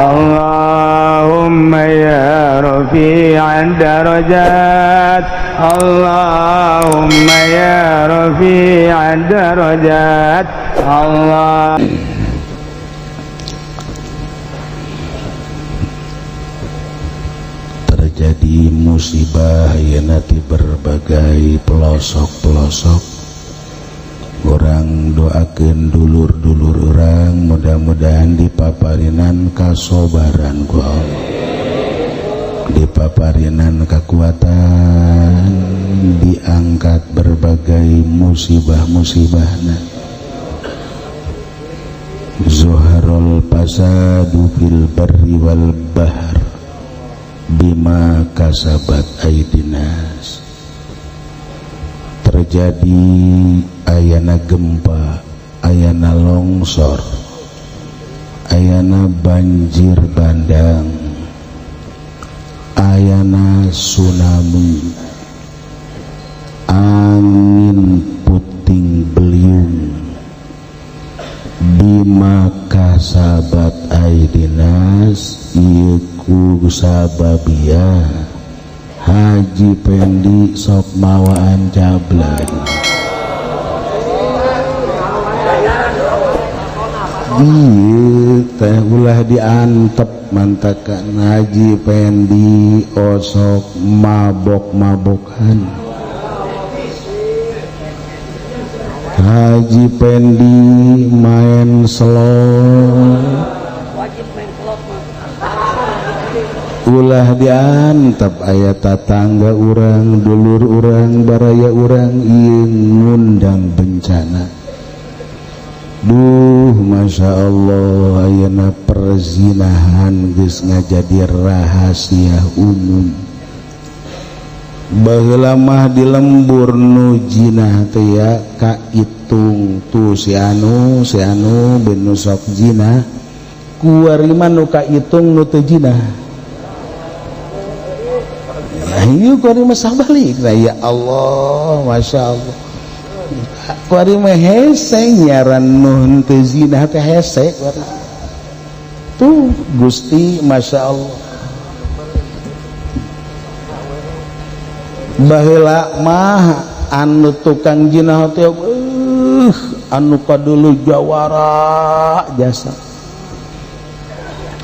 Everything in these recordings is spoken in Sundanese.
Allahumma ya rafi'ad darajat, Allahumma ya rafi'ad darajat. Allah. Terjadi musibah ayeuna di berbagai pelosok-pelosok. Orang doakeun dulur-dulur orang, mudah-mudahan dipaparinan kasobaran ku Allah, dipaparinan kekuatan, diangkat berbagai musibah-musibahna. Zuharul fasadu fil barri wal bahr bima kasabat aidinas. Terjadi ayana gempa, ayana longsor, ayana banjir bandang, ayana tsunami, angin puting beliung. Bima kasabat aidinas ieu ku sababia Haji Pendi sok mawaan jablay. Ieu teh ulah diantep mantakan Haji Pendi osok mabok-mabokan. Haji Pendi main slot, ulah diantep aya tatangga urang, dulur urang, baraya urang ieu ngundang bencana. Duh, Masya Allah, ayeuna perzinahan geus ngajadi rahasia umum. Baheula mah di lembur nu jinah teh ya kaitung tuh si anu bin nu sok jinah, kuari mah nu kaitung nu teu jinah. Ayo kuari mah sabalik. Nah, ya Allah, Masya Allah. Kuari mah hese nyaran nu henteu zinah teh hese kuari. Tuh Gusti, Masya Allah. Baheula mah anu tukang jinah teh anu kadulu jawara jasa,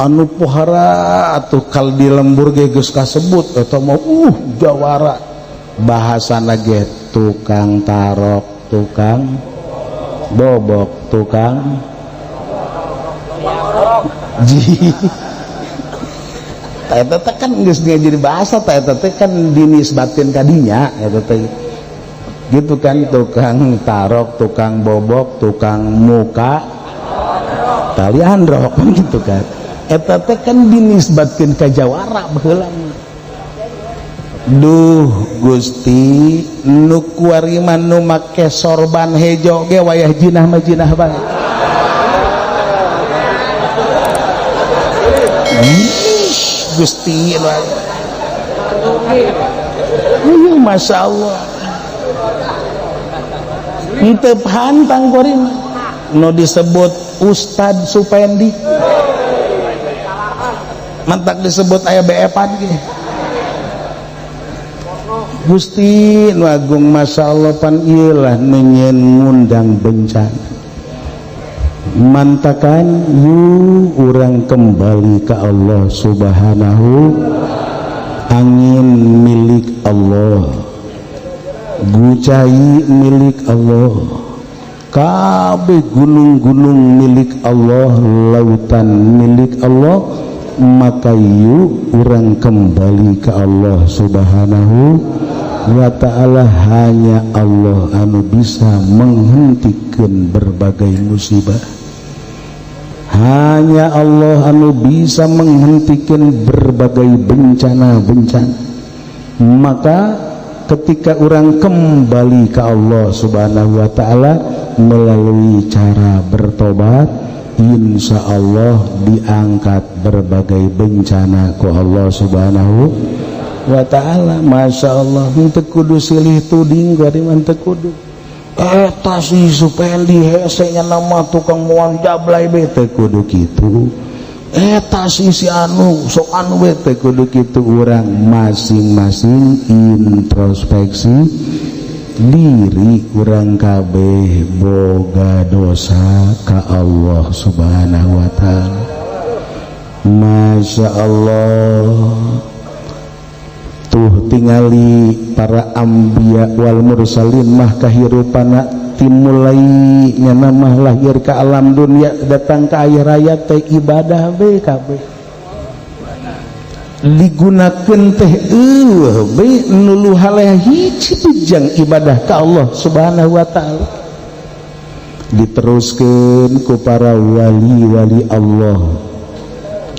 anu pohara atuh kal di lembur ge geus kasebut eta mah jawara. Bahasana ge tukang tarok, tukang bobok, tukang ji. Eta teh kan geus jadi bahasa, eta teh kan dinisbatkeun ka dinya eta teh. Gitu kan, tukang tarok, tukang bobok, tukang muka tali androk gitu kan. Eta teh kan dinisbatkeun ka jawara baheula mah. Duh Gusti, nu kuari mah nu make sorban hejo ge wayah jinah mah jinah bae. Gusti, Masya Allah, henteu pantang kuari mah nu disebut Ustad Supendi, mantak disebut aya BF-an ge. Gusti nu agung, Masya Allah, pan ieu lah nu nyieun ngundang bencana. Mantakan yu urang kembali ke Allah Subhanahu. Angin milik Allah, gucai milik Allah, kabeh gunung-gunung milik Allah, lautan milik Allah. Maka yuk urang kembali ke Allah Subhanahu wa ta'ala. Hanya Allah anu bisa menghentikan berbagai musibah, hanya Allah anu bisa menghentikan berbagai bencana-bencana. Maka ketika orang kembali ke Allah Subhanahu wa ta'ala melalui cara bertobat, insya Allah diangkat berbagai bencana ku Allah Subhanahu wa ta'ala. Masya Allah, henteu kudu silih tuding kuari mah, henteu kudu eta si Supendi hese nya nama tukang moal jablay be, teu kudu kitu. Eta sisi anu sok anu we teh kudu kitu urang masing-masing introspeksi diri urang kabeh boga dosa ka Allah Subhanahu wa taala. Masya Allah tuh tingali para anbiya wal mursalin mah kahirupana timulai nyana mah lahir ke alam dunia datang ke akhir hayat teh ibadah be kabeh digunakeun teh eueuh be nulu haleh hiji bejang ibadah ka Allah Subhanahu wa taala diteruskeun ku para wali-wali Allah.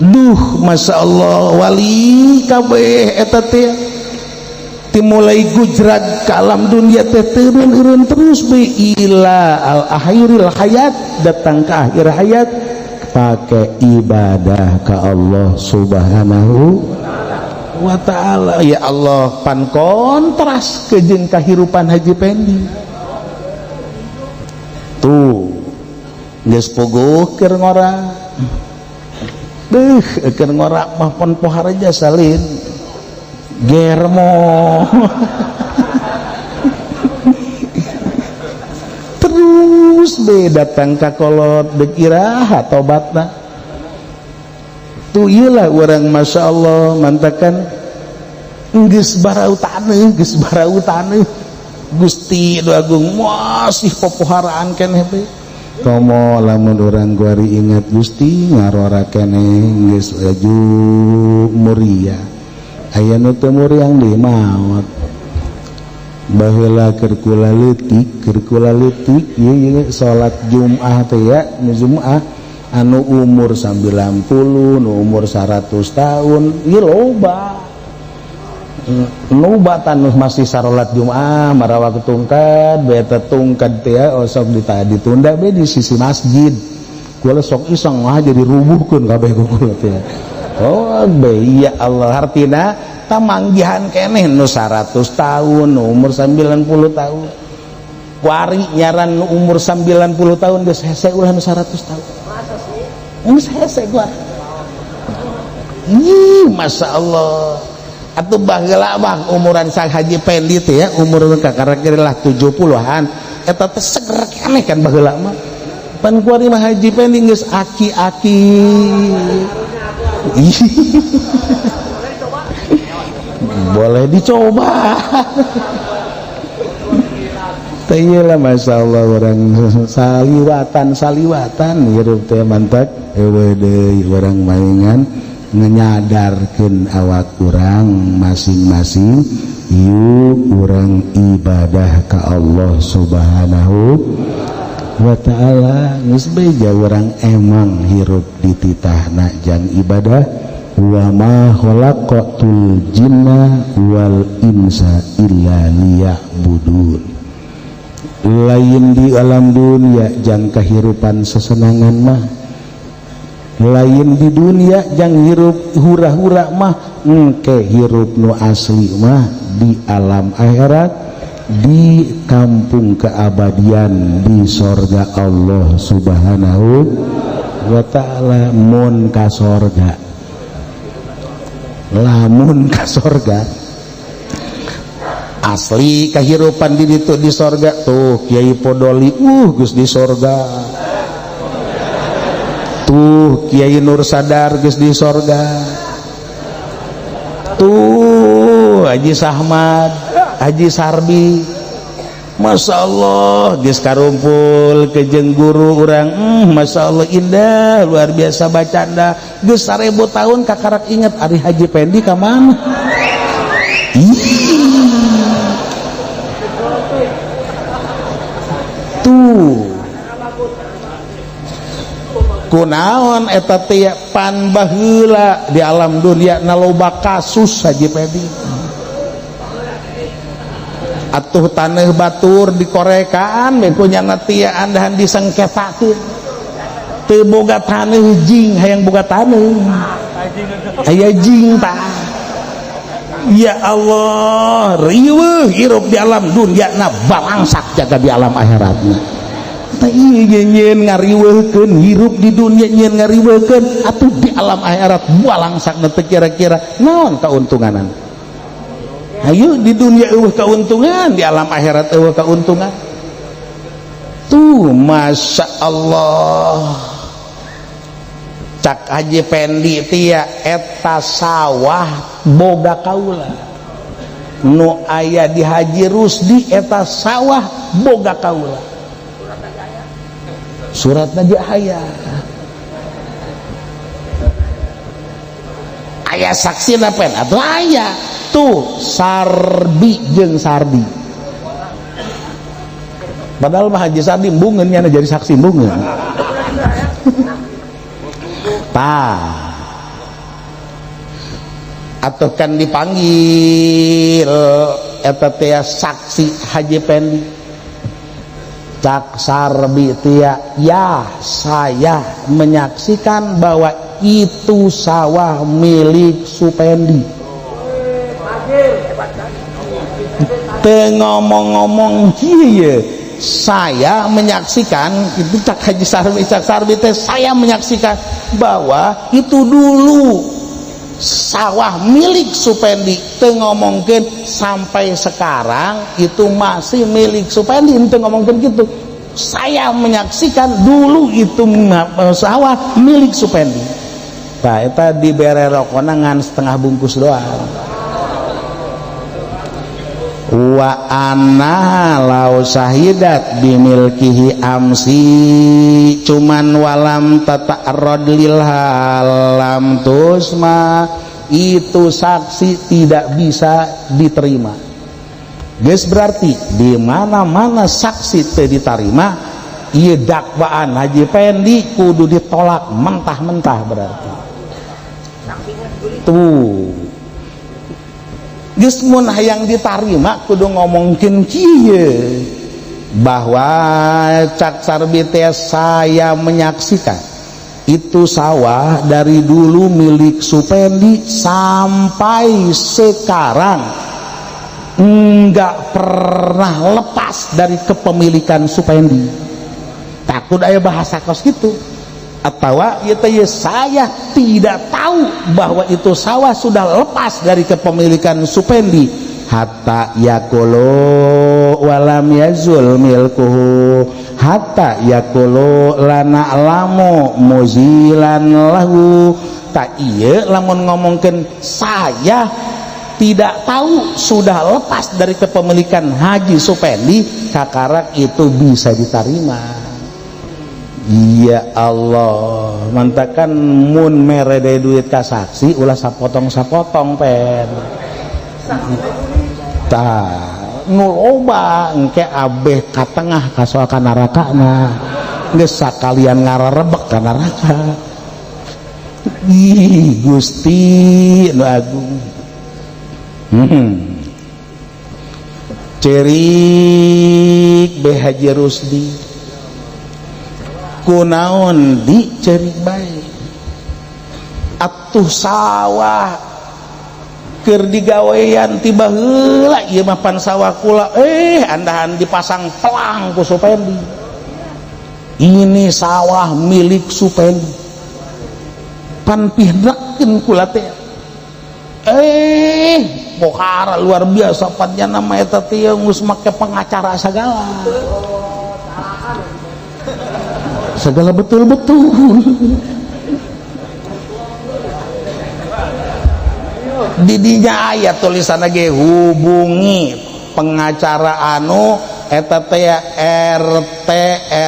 Duh Masya Allah wali kabeh eta teh dimulai gujrag ke alam dunia teh turun-urun terus be ila al akhiril hayat datang ke akhir hayat pakai ibadah ke Allah Subhanahu wa taala. Ya Allah pan kontras ke jeung kahirupan Haji Pendi tuh geus pogoh keur ngora beuh keur ngora mah pon poharaja salin germo terus be datang ka kolot deuk iraha tobatna tuh ieu lah urang Masya Allah mantakan geus barau taneuh geus barau taneuh Gusti Nu Agung masih popoharaan keneh be komo lamun urang kuari ingat Gusti ngarora keneh geus laju muria aya nu teu muriang deui maot baheula keur kula leutik ieu salat Jumat teh ya nu Jumat anu umur 90 nu umur 100 tahun ieu loba loba tanu masih sarolat Jumat marawa tungkad beta tungkad teh ya osok ditunda be di sisi masjid kula sok iseng mah jadi rubuhkeun kabeh ku kula teh. Oh be ya Allah hartina tamanggihan keneh nu 100 tahun nu umur 90 tahun kuari nyaran nu umur 90 tahun geus hese ulah nu 100 tahun geus hese kuari. Ih Masya Allah atuh baheula mah umuran sang Haji Pendi teh ya umur kakara lah 70-an eta teh seger keneh kan baheula mah pan kuari mah Haji Pendi geus aki-aki. Boleh dicoba. Teh lah Masya Allah orang saliwatan hirup teh mantak eueuh deui urang maingan ngenyadarkeun awak urang masing-masing yuk urang ibadah ka Allah Subhanahu wa ta'ala geus beja urang emang hirup dititahna jang ibadah wa ma khalaqatul jinna wal insa illa liya'budun. Lain di alam dunia jang kehirupan sesenangan mah, lain di dunia jang hirup hura-hura mah, engke hirup nu asli mah di alam akhirat, di kampung keabadian di sorga Allah Subhanahu wa ta'ala. Mun ka sorga, lamun ka sorga asli kehidupan di ditu di sorga tuh Kiai Podoli geus di sorga, tuh Kiai Nur Sadar geus di sorga, tuh Haji Sahmad, Haji Sarbi, Masya Allah geus karumpul kejeng guru urang, Masya Allah indah luar biasa bacanda geus 1000 tahun kakarak inget ari Haji Pendi ka mana. Tuh kunaon eta teh pan baheula di alam dunia na loba kasus Haji Pendi atuh taneuh batur dikorekaan we kunyana tia andahan disengketakeun teu boga taneuh jing hayang boga taneuh aya jing tah. Ya Allah riweuh hirup di alam dunia na balangsak jaga di alam akhiratna. Tah ieu nyieun ngariweuhkeun hirup di dunia, nyieun ngariweuhkeun atuh di alam akhirat balangsakna teh kira-kira naon kauntunganan? Ayo, di dunia euweuh keuntungan, di alam akhirat euweuh keuntungan. Tuh, Masya Allah, cak Haji Pendi tia, eta sawah boga kaula. Nu aya di Haji Rusdi eta sawah boga kaula, suratna ge aya, aya saksina pen atuh aya tuh Sarbi jeung Sardi. Padahal mah Haji Sardi embungeun nya jadi saksi embungeun. Tah, atau kan dipanggil eta teh saksi Haji Pendi. Cak Sarbi tia, ya saya menyaksikan bahwa itu sawah milik Supendi. Teu ngomong-ngomong kieu, saya menyaksikan itu, cak Haji Sarbi, cak Sarbi teh, saya menyaksikan bahwa itu dulu sawah milik Supendi. Teu ngomongkeun sampai sekarang itu masih milik Supendi, teu ngomongkeun gitu. Saya menyaksikan dulu itu sawah milik Supendi. Tah, eta dibere rokona ngan setengah bungkus doang. Wa anna lau syahidat bimilkihi amsi, cuman walam tata'arrad lil halam tusma, itu saksi tidak bisa diterima. Geus berarti di mana-mana saksi teu diterima, ieu dakwaan Haji Pendi kudu ditolak mentah-mentah berarti. Tuh, geus mun hayang ditarima kudu ngomongkeun kieu bahwa cak Sarbi teh, saya menyaksikan itu sawah dari dulu milik Supendi sampai sekarang enggak pernah lepas dari kepemilikan Supendi. Takut aya bahasa kos gitu atau ya teh, saya tidak tahu bahwa itu sawah sudah lepas dari kepemilikan Supendi, hatta yakulu walam yazul milkuhu, hatta yakulu lana lamu muzilan lahu. Tak iya, lamun ngomongkeun saya tidak tahu sudah lepas dari kepemilikan Haji Supendi, kakarak itu bisa diterima. Ya Allah, mantakan mun mere duit ka saksi ulah sapotong-sapotong pen. Tah, nu loba engke abeh ka tengah ka soal ka narakana. Geus sakalian ngararebek ka neraka. Ih, Gusti nu agung. Cerik be Haji Rusdi, kunaon di cerik bae? Atuh sawah keur digawean tiba heula, ieu mah pan sawah kula, andahan dipasang pelang ku Supendi, ini sawah milik Supendi, pan pihnekeun kula teh. Pohara luar biasa pan nama eta teh geus make pengacara segala segala betul-betul. Didinya ayat tulisan lagi hubungi pengacara anu eta teh RT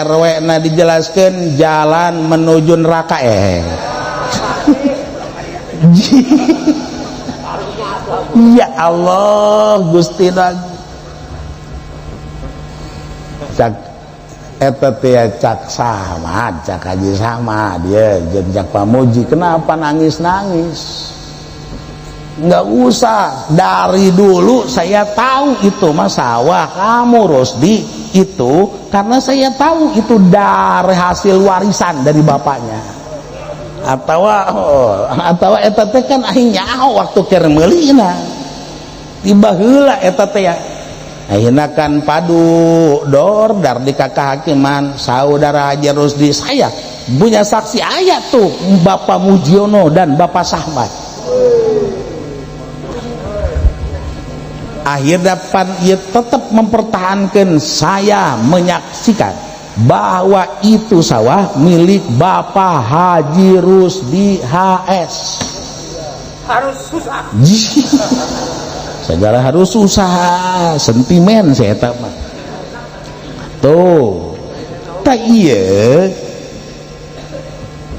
RW na dijelaskan jalan menuju neraka. Ya Allah Gusti cak eta teh cak sama cak Haji sama dia jeung cak Pamuji, kenapa nangis-nangis? Nggak usah, dari dulu saya tahu itu mah sawah kamu Rusdi itu, karena saya tahu itu dari hasil warisan dari bapaknya. Atau atau eta teh kan aing nyaho waktu keur meulina tiba heula eta teh ya. Akhirna kan padu dor dar di kehakiman saudara Haji Rusdi, saya punya saksi ayat tuh Bapak Mujiono dan Bapak Sahmat. Akhirnya pan ia tetap mempertahankan, saya menyaksikan bahwa itu sawah milik Bapak Haji Rusdi HS. Harus susah. Segala harus susah, sentimen saya tak mah. Tuh, tak iya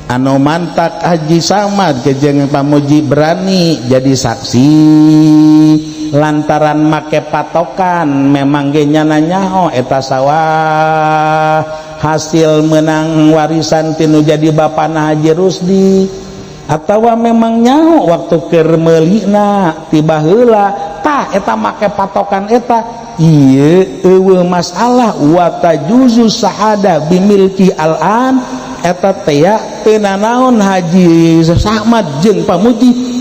anu mantak Haji Samad kejeng Pamuji berani jadi saksi lantaran make patokan memang ge nyana nyaho eta sawah hasil menang warisan tinu jadi bapana Haji Rusdi, atawa memang nyaho waktu keur meulina tiba heula tah eta make patokan eta ieu eueuh masalah wa tajuzu sahada bimilki al-an eta teh teu nanaon Haji Samad jeung Pamuji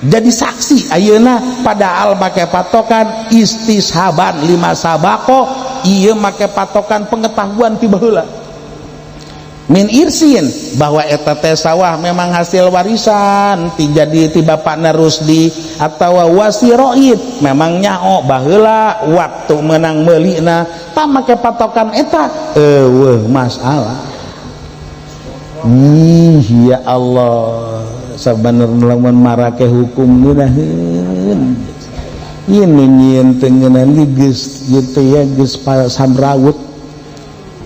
jadi saksi ayeuna padahal make patokan istishaban lima sabako ieu make patokan pengetahuan ti baheula min irsin bahwa eta teh sawah memang hasil warisan ti jadi ti bapakna Rusdi atawa wasiroid memang nyaho baheula waktu menang meulina tah make patokan eta eueuh masalah. Ih ya Allah, sabenerna lamun marake hukum ngeunaheun ieu nu nyieun teu ngeunaheun ge geus ieu teh ya geus samrawut,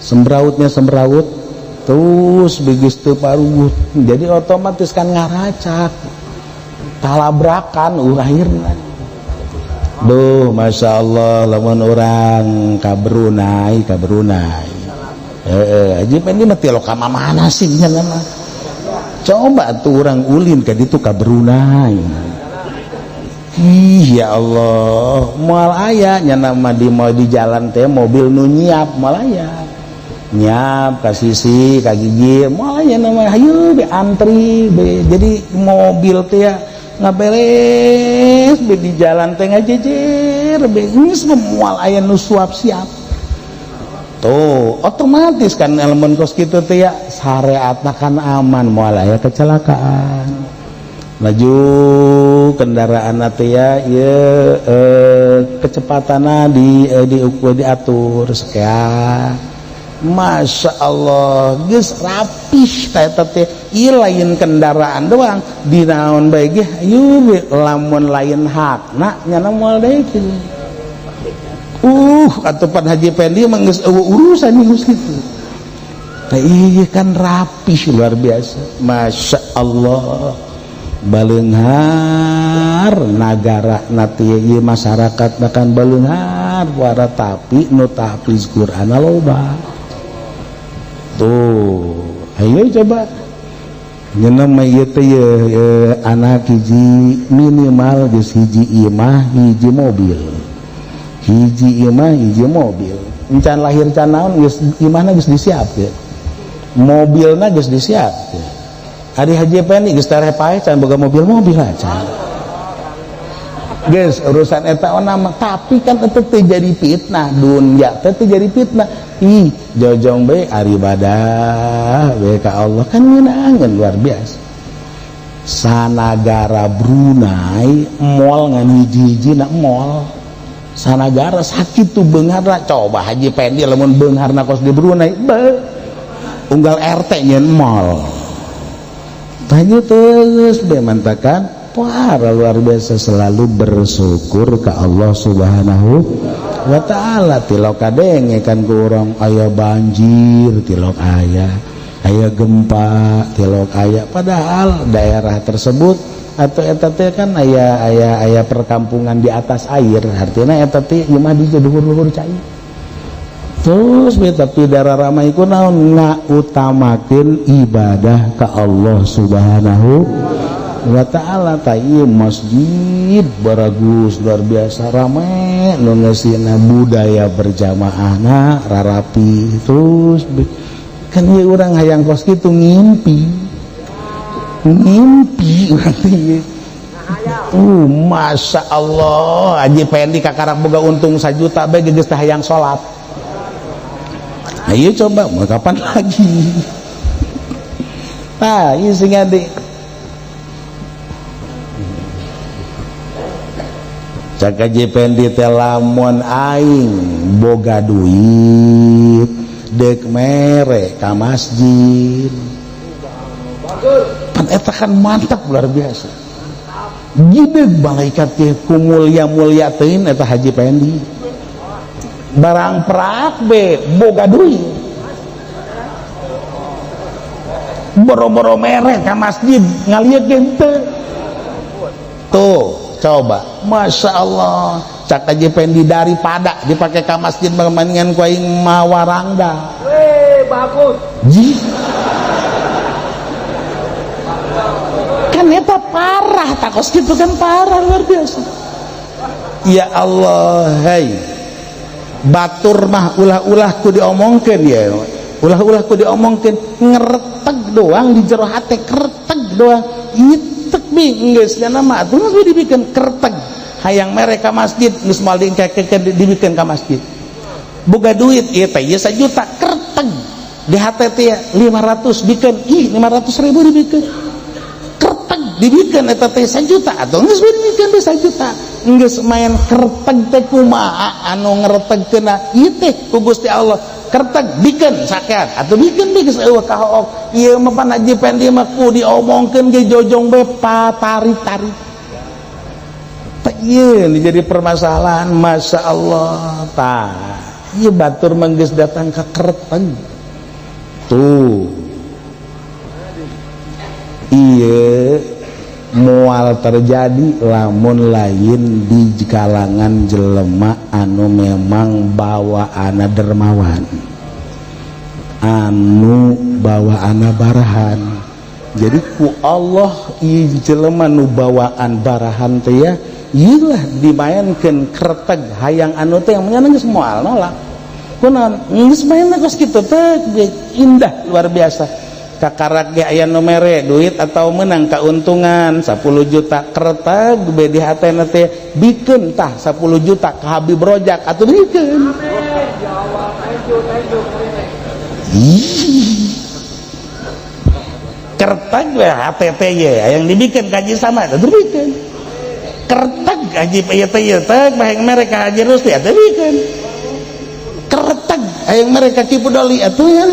semrawutnya semrawut terus geus teu paruguh, jadi otomatis kan ngaracak talabrakan akhirna. Duh Masya Allah lamun urang ka Brunei, ka Brunei heeh Haji Pendi mah tilok ka mana sih nya mah. Coba tuh orang ulin ka ditu ka Brunei. Ih ya Allah, moal aya nya mah di mau di jalan teh mobil nu nyiap moal aya. Nyiap ka sisi ka gigi moal aya nama hayu be antri be. Jadi mobil teh ya ngaberes be di jalan teh ngajejer be geus moal aya nu suap siap. Tuh otomatis kan elemen kos kitu teh ya syariatna kan aman moal aya kecelakaan. Laju kendaraan teh ya ieu kecepatanna diukur diatur sekian. Masya Allah geus rapih eta teh ieu lain kendaraan doang dinaon bae ge hayu we lamun lain hakna nyana moal deui kitu. Atuh pan Haji Pendi mah geus eueuh urusan geus kitu. Teh ieu kan rapih luar biasa. Masya Allah baleunghar nagara na teh ieu masyarakat kan baleunghar wara tapi nu tahfiz Quran loba. Tuh, ayo coba nyeuna mah ieu teh ye anak hiji minimal geus hiji imah hiji mobil. Hiji imah hiji mobil. Encan lahir can naon geus imahna geus disiapkeun. Mobilna geus disiapkeun. Ari Haji Pendi geus tereh paeh can boga mobil-mobil acan. Geus urusan eta mah, tapi kan eta teh jadi fitnah, dunya teh teu jadi fitnah. Ih, jojong bae ari ibadah bae ka Allah kan ngeunangeun luar biasa. Sanagara Brunei mall ngan hiji-hiji na mall. Sanagara sakitu beungharna, coba Haji Pendi lamun beungharna kos di Brunei, beuh. Unggal RT nyeun mall. Tanya terus bae mantakan para luar biasa selalu bersyukur ke Allah Subhanahu wa ta'ala. Tilok kadenge kan ku urang aya banjir, tilok aya, aya gempa, tilok aya, padahal daerah tersebut atau eta teh kan aya aya aya perkampungan di atas air, artinya eta teh ieu mah di luhur-luhur cai. Terus we tapi darah ramai ku naon ngautamakeun ibadah ka Allah Subhanahu wa ta'ala. Ta ieu masjid baragus luar biasa rame nu ngeusina budaya berjamaahna rarapi. Terus kan ieu urang hayang kos kitu ngimpi, ngimpi urang teh ieu. Masya Allah Haji Pendi kakarak boga untung 1 juta bae geus teh hayang salat. Ayo coba mau kapan lagi. Tah ieu sing ade. Cak Haji Pendi teh lamun aing boga duit dek mere ka masjid. Pan eta kan mantap luar biasa. Gideg malaikat teh ku mulia-mulia teuing eta Haji Pendi. Barang prak be boga duit. Boro-boro mere ka masjid ngalieu teu. Tuh coba, Masya Allah cak Haji Pendi daripada dipakai ka masjid mendingan ku aing mawarangda. Weh, bagus. Ji. Kan eta parah takos gitu kan parah luar biasa. Ya Allah, hei. Batur mah ulah-ulah ku diomongkeun ya. Ulah-ulah ku diomongkeun ngereteg doang di jero hate kereteg doang. Itek bi geus nya mah atuh geus dibikeun kereteg. Hayang mere ka masjid geus moal diengkekeun dibikeun ka masjid. Boga duit ieu teh ieu 1 juta kereteg. Di hate teh 500 bikeun, ih 500 ribu dibikeun. Kereteg dibikeun eta teh 1 juta atuh geus dibikeun teh 1 juta. Geus main kereteg teh kumaha anu ngeretegkeunna ieu teh ku Gusti Allah. Kereteg bikeun sakean atuh bikeun geus eueuh kahook. Ieu mah pan Haji Pendi mah ku diomongkeun ge jojong be patari-tari. Tah ieu jadi permasalahan Masya Allah. Tah ieu batur mah geus datang ka kereteg. Tuh. Ieu moal terjadi lamun lain di kalangan jelema anu memang bawaana dermawan, anu bawaana barahan. Jadi ku Allah ieu jelema nu bawaan barahan teh ya ieu lah dimaenkeun kereteg hayang anu teh yang menyana geus moal nolak. Kunaon geus maenna kos kitu teh indah luar biasa. Kakarak ge aya nu mere duit atau menang keuntungan 10 juta kereteg be di hatena teh bikeun tah 10 juta ka Habib Rojak atuh bikeun. Amin ya Allah, thank you, thank you. Kereteg we hate teh ye yang dibikeun ka Haji Samad atuh bikeun. Kereteg haji ieu teh ieu teh hayang mere ka Haji Rusdi atuh bikeun. Kereteg hayang mere ka Ki Pudoli atuh ya.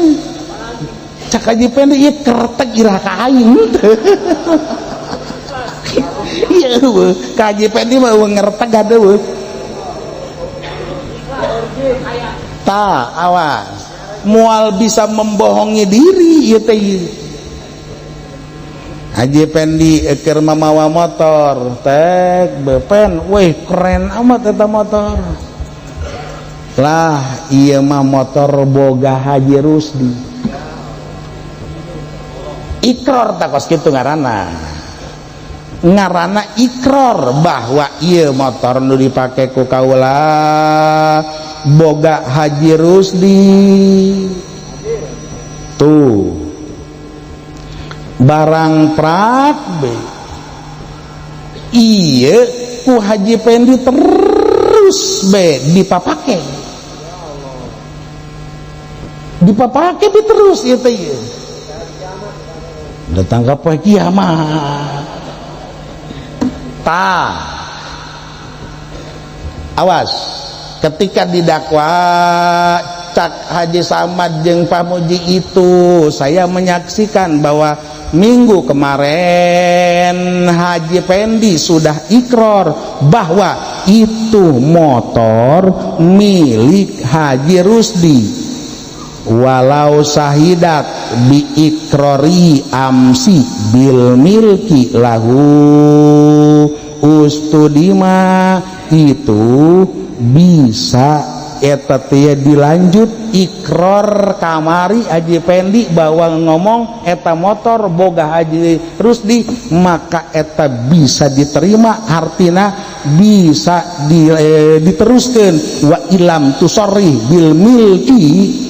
Cak Haji Pendi ieu kereteg irah ka aing. Ieu eueuh ka Haji Pendi mah eueuh ngereteg adeueuh. Tah awas moal bisa membohongi diri ieu teh. Haji Pendi keur mamawa motor tek bepen weh keren amat eta motor. Lah ieu mah motor boga Haji Rusdi. Ikror takos kitu ngaranna. Ngaranna ikror bahwa ieu motor nu dipake ku kaula boga Haji Rusdi. Tuh. Barang prak be. Ieu ku Haji Pendi terus be dipapake. Dipapake be terus ieu teh ieu. Datang ke poe kiamat. Ta. Awas, ketika didakwa Cak Haji Samad jeung Pamuji itu, saya menyaksikan bahwa minggu kemarin Haji Pendi sudah ikror bahwa itu motor milik Haji Rusdi. Walau sahidat bi ikrori amsi bil milki lahu ustudima, itu bisa eta teh dilanjut ikror kamari Haji Pendi bahwa ngomong eta motor boga Haji Rusdi, maka eta bisa diterima, artina bisa diteruskan. Wa ilam tusori bil milki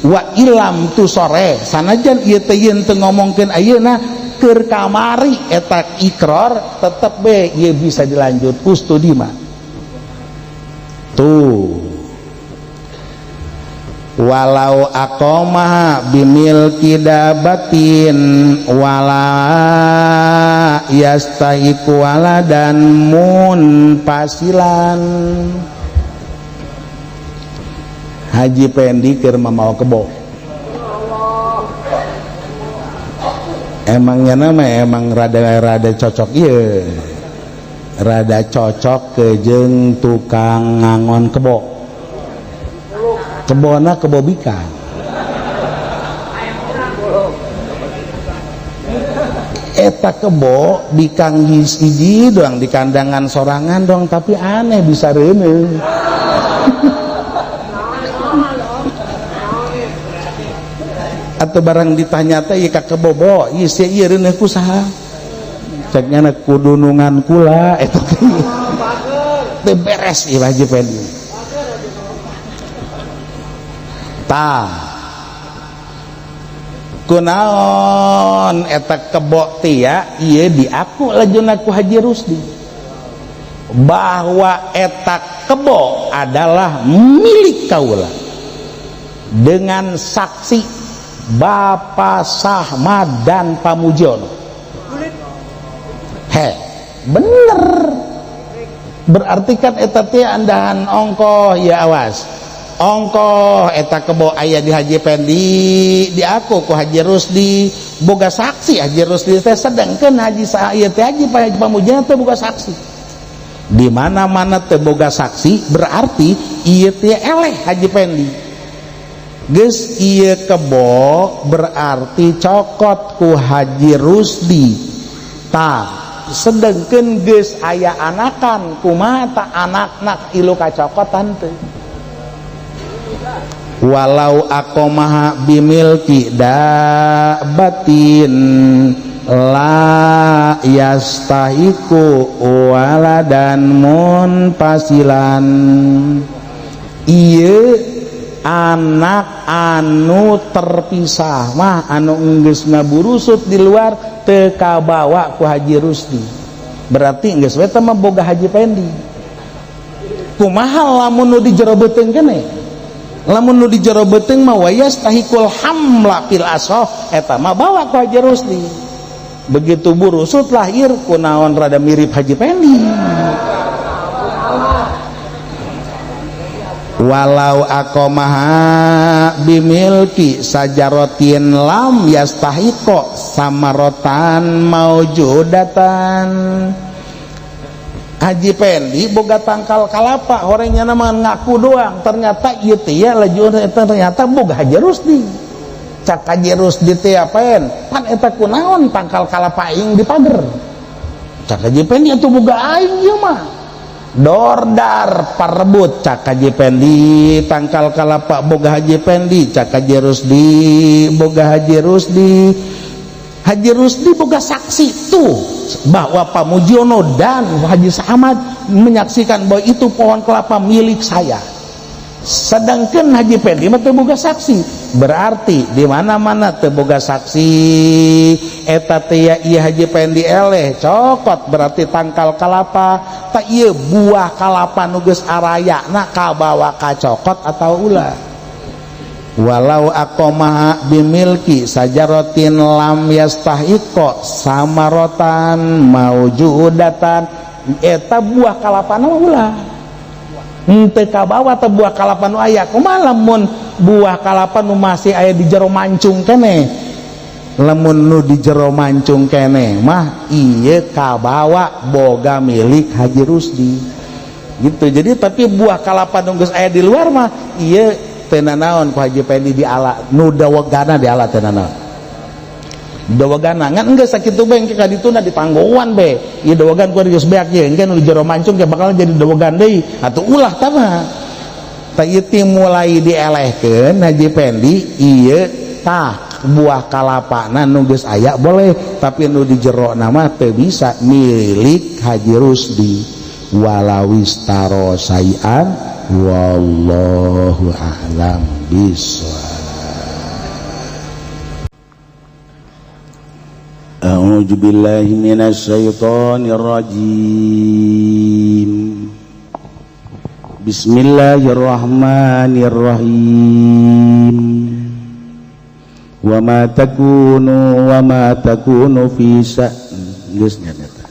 wa ilam tusore, sanajan ieu teh yen teu ngomongkeun ayeuna Keur kamari eta ikrar tetep be ieu bisa dilanjut ustudima. Tuh. Walau aqama bimilki dabatin wala yastahiqu waladan munfasilan. Haji Pendi keur mamawa kebo. Emangnya nama emang rada-rada cocok ieu. Rada cocok ke jeung tukang ngangon kebo. Kebona kebo bikang. Eta kebo bikang hiji doang di kandangan sorangan dong, tapi aneh bisa reuneuh. Atau barang ditanya teh ieu ka kebo bo, ieu sia ieu reuneuh ku saha? Cek nya kudunungan kula eta teh. Teu beres ieu Haji Pendi. Tah kunaon eta kebo tia ieu diaku lajuna ku Haji Rusdi bahwa eta kebo adalah milik kaula dengan saksi Bapak Sahmad dan Pamujiono. He, bener. Berarti kan eta teh andahan ongkoh ya awas. Ongkoh eta kebo aya di Haji Pendi diaku ku Haji Rusdi boga saksi Haji Rusdi teh sedangkeun Haji ieu teh Haji Pamujiono teh boga saksi. Di mana-mana teh boga saksi berarti ieu teh eleh Haji Pendi. Geus ieu kebo berarti cokot ku Haji Rusdi. Tah sedangkeun geus aya anakan kumaha ta anakna ilu kacokotan teh. Walau aqamaha bimilki dabatin la yastahiqu waladan munfasilan. Ieu anak anu terpisah mah anu enggeus ngaburusut di luar teu kabawa ku Haji Rusdi. Berarti enggeus we teh mah boga Haji Pendi. Kumaha lamun nu di jero beuteung keneh? Lamun nu di jero beuteung mah wayastahikul hamla fil asoh eta mah bawa ku Haji Rusdi. Begitu burusut lahir kunaon rada mirip Haji Pendi. Walau aqamaha bimilki sajarotin lam yastahiqo samarotan maujudatan. Haji Pendi boga tangkal kalapa orangnya nama ngaku doang ternyata ieu teh ya laju ternyata boga Haji Rusdi. Cak Haji Rusdi teh apaen pan eta kunaon tangkal kalapa aing di pager. Cak Haji Pendi atuh boga aing ieu mah. Dordar parebut cak Haji Pendi tangkal kalapa boga Haji Pendi cak Haji Rusdi boga Haji Rusdi. Haji Rusdi boga saksi tuh bahwa Pamujiono dan Haji Samad menyaksikan bahwa itu pohon kelapa milik saya. Sedangkan Haji Pendi mah teu boga saksi. Berarti di mana-mana teu boga saksi eta teh ya ieu Haji Pendi eleh cokot berarti tangkal kalapa tak ieu buah kalapa nu geus arayana kabawa ka cokot atau ulah. Walau aqamaha bimilki sajarotin lam yastahiqo samarotan maujudatan eta buah kalapa mah ulah henteu kabawa teh buah kalapa nu aya kumaha lamun buah kalapa nu masih aya di jero mancung keneh lamun nu di jero mancung keneh mah ieu kabawa boga milik Haji Rusdi gitu. Jadi tapi buah kalapa nu geus aya di luar mah ieu teu nanaon ku Haji Pendi di ala nu dawegana di ala teu nanaon dawegana ngan enggeus sakitu bae engke ka dituna ditanggoan bae ieu dawegan ku geus beak ieu engke nu di jero mancung ge bakal jadi dawegan deui atuh ulah tah mah tah ieu teh mulai dielehkeun Haji Pendi ieu tah buah kalapana nu geus aya boleh tapi nu di jero na mah teu bisa milik Haji Rusdi. Walawis taro sayan wallahu a'lam bishawab. A'udzu billahi minasyaitonir rajim. Bismillahirrahmanirrahim. Wa ma takunu fi sya'n geus nya eta.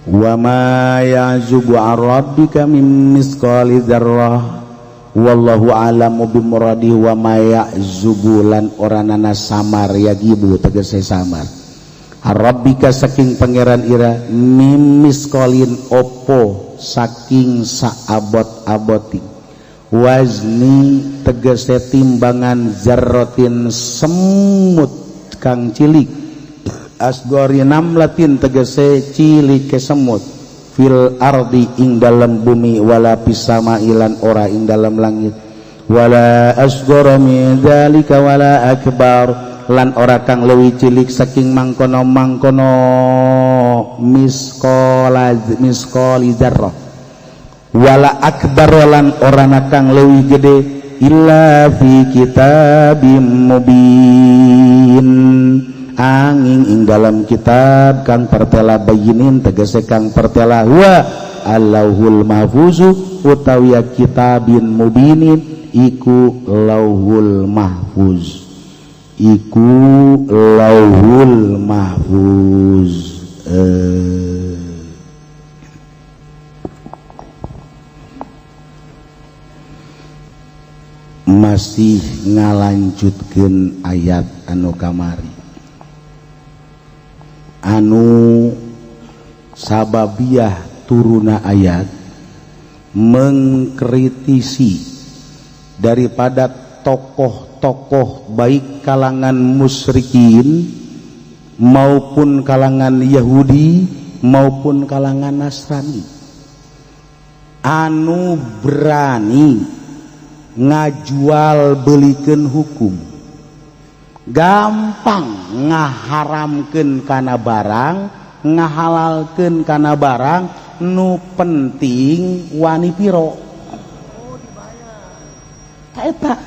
Wa ma ya'zubu 'an rabbika min misqali dzarrah wallahu a'lamu bimuradihi wa ma ya'zubu lan oranana samar yagibu tegese samar rabbika saking pangeran ira mim misqalin opo saking saabot-aboti wazni tegese timbangan zarratin semut kang cilik asgori namlatin tegese cilik semut fil ardi ing dalam bumi wala pisama ilan ora ing dalam langit wala asgora min dzalika wala akbar lan ora kang leuwih cilik saking mangkono-mangkono misqali dzarrah wala akbar lan ora kang leuwih gede illa fi kitabim mubin angin ing dalam kitab kang pertela bayinin tegese kang pertela huwa Allahul mahfuzu utawi kitabin mubinin iku lauhul mahfuz iku lauhul mahfuz. Masih ngalanjutkeun ayat anu kamari anu sababiah turuna ayat mengkritisi daripada tokoh-tokoh baik kalangan musyrikin maupun kalangan Yahudi maupun kalangan Nasrani anu berani ngajual belikeun hukum gampang ngaharamkeun kana barang ngahalalkeun kana barang nu penting wani piro eta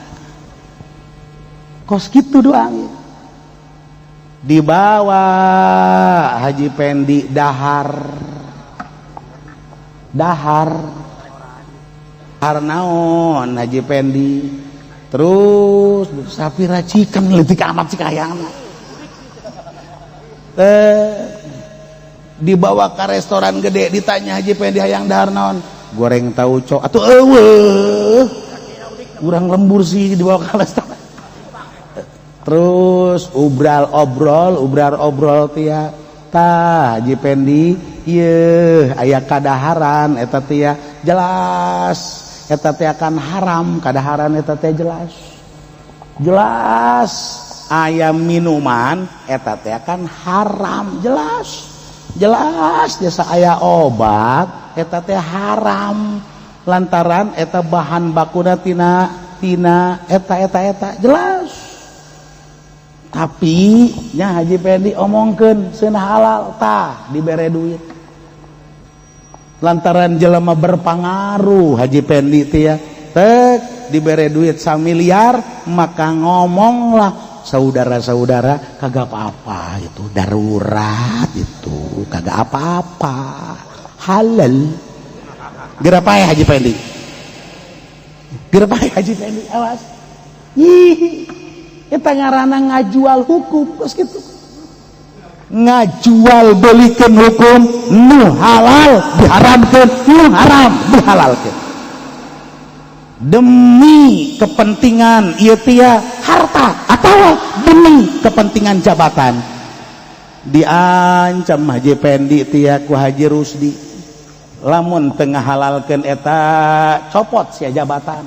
kos kitu doang dibawa Haji Pendi dahar dahar naon Haji Pendi terus sapi racikan leutik amat sih kayangna dibawa ke restoran gede ditanya Haji Pendi hayang dahar naon goreng tauco atuh eueuh urang lembur sih dibawa ke restoran terus ubral obrol tia tah Haji Pendi ieu aya kadaharan eta tia jelas eta teh akan haram kadaharan eta teh jelas jelas ayam minuman eta teh akan haram jelas jelas jasa aya obat eta teh haram lantaran eta bahan bakuna tina tina eta eta eta jelas tapi nya Haji Pendi omongkeun seunah halal tah dibere duit lantaran jelema berpengaruh Haji Pendi teh ya tek dibere duit 1 miliar maka ngomonglah saudara-saudara kagak apa-apa itu darurat itu kagak apa-apa halal geura pae Haji Pendi geura pae Haji Pendi awas ih eta ngaranna ngajual hukum kos kitu ngajual belikeun hukum nu halal diharamkeun nu haram dihalalkeun demi kepentingan ieu tia harta atau demi kepentingan jabatan diancam Haji Pendi tia ku Haji Rusdi lamun teu ngahalalkeun eta copot sia jabatan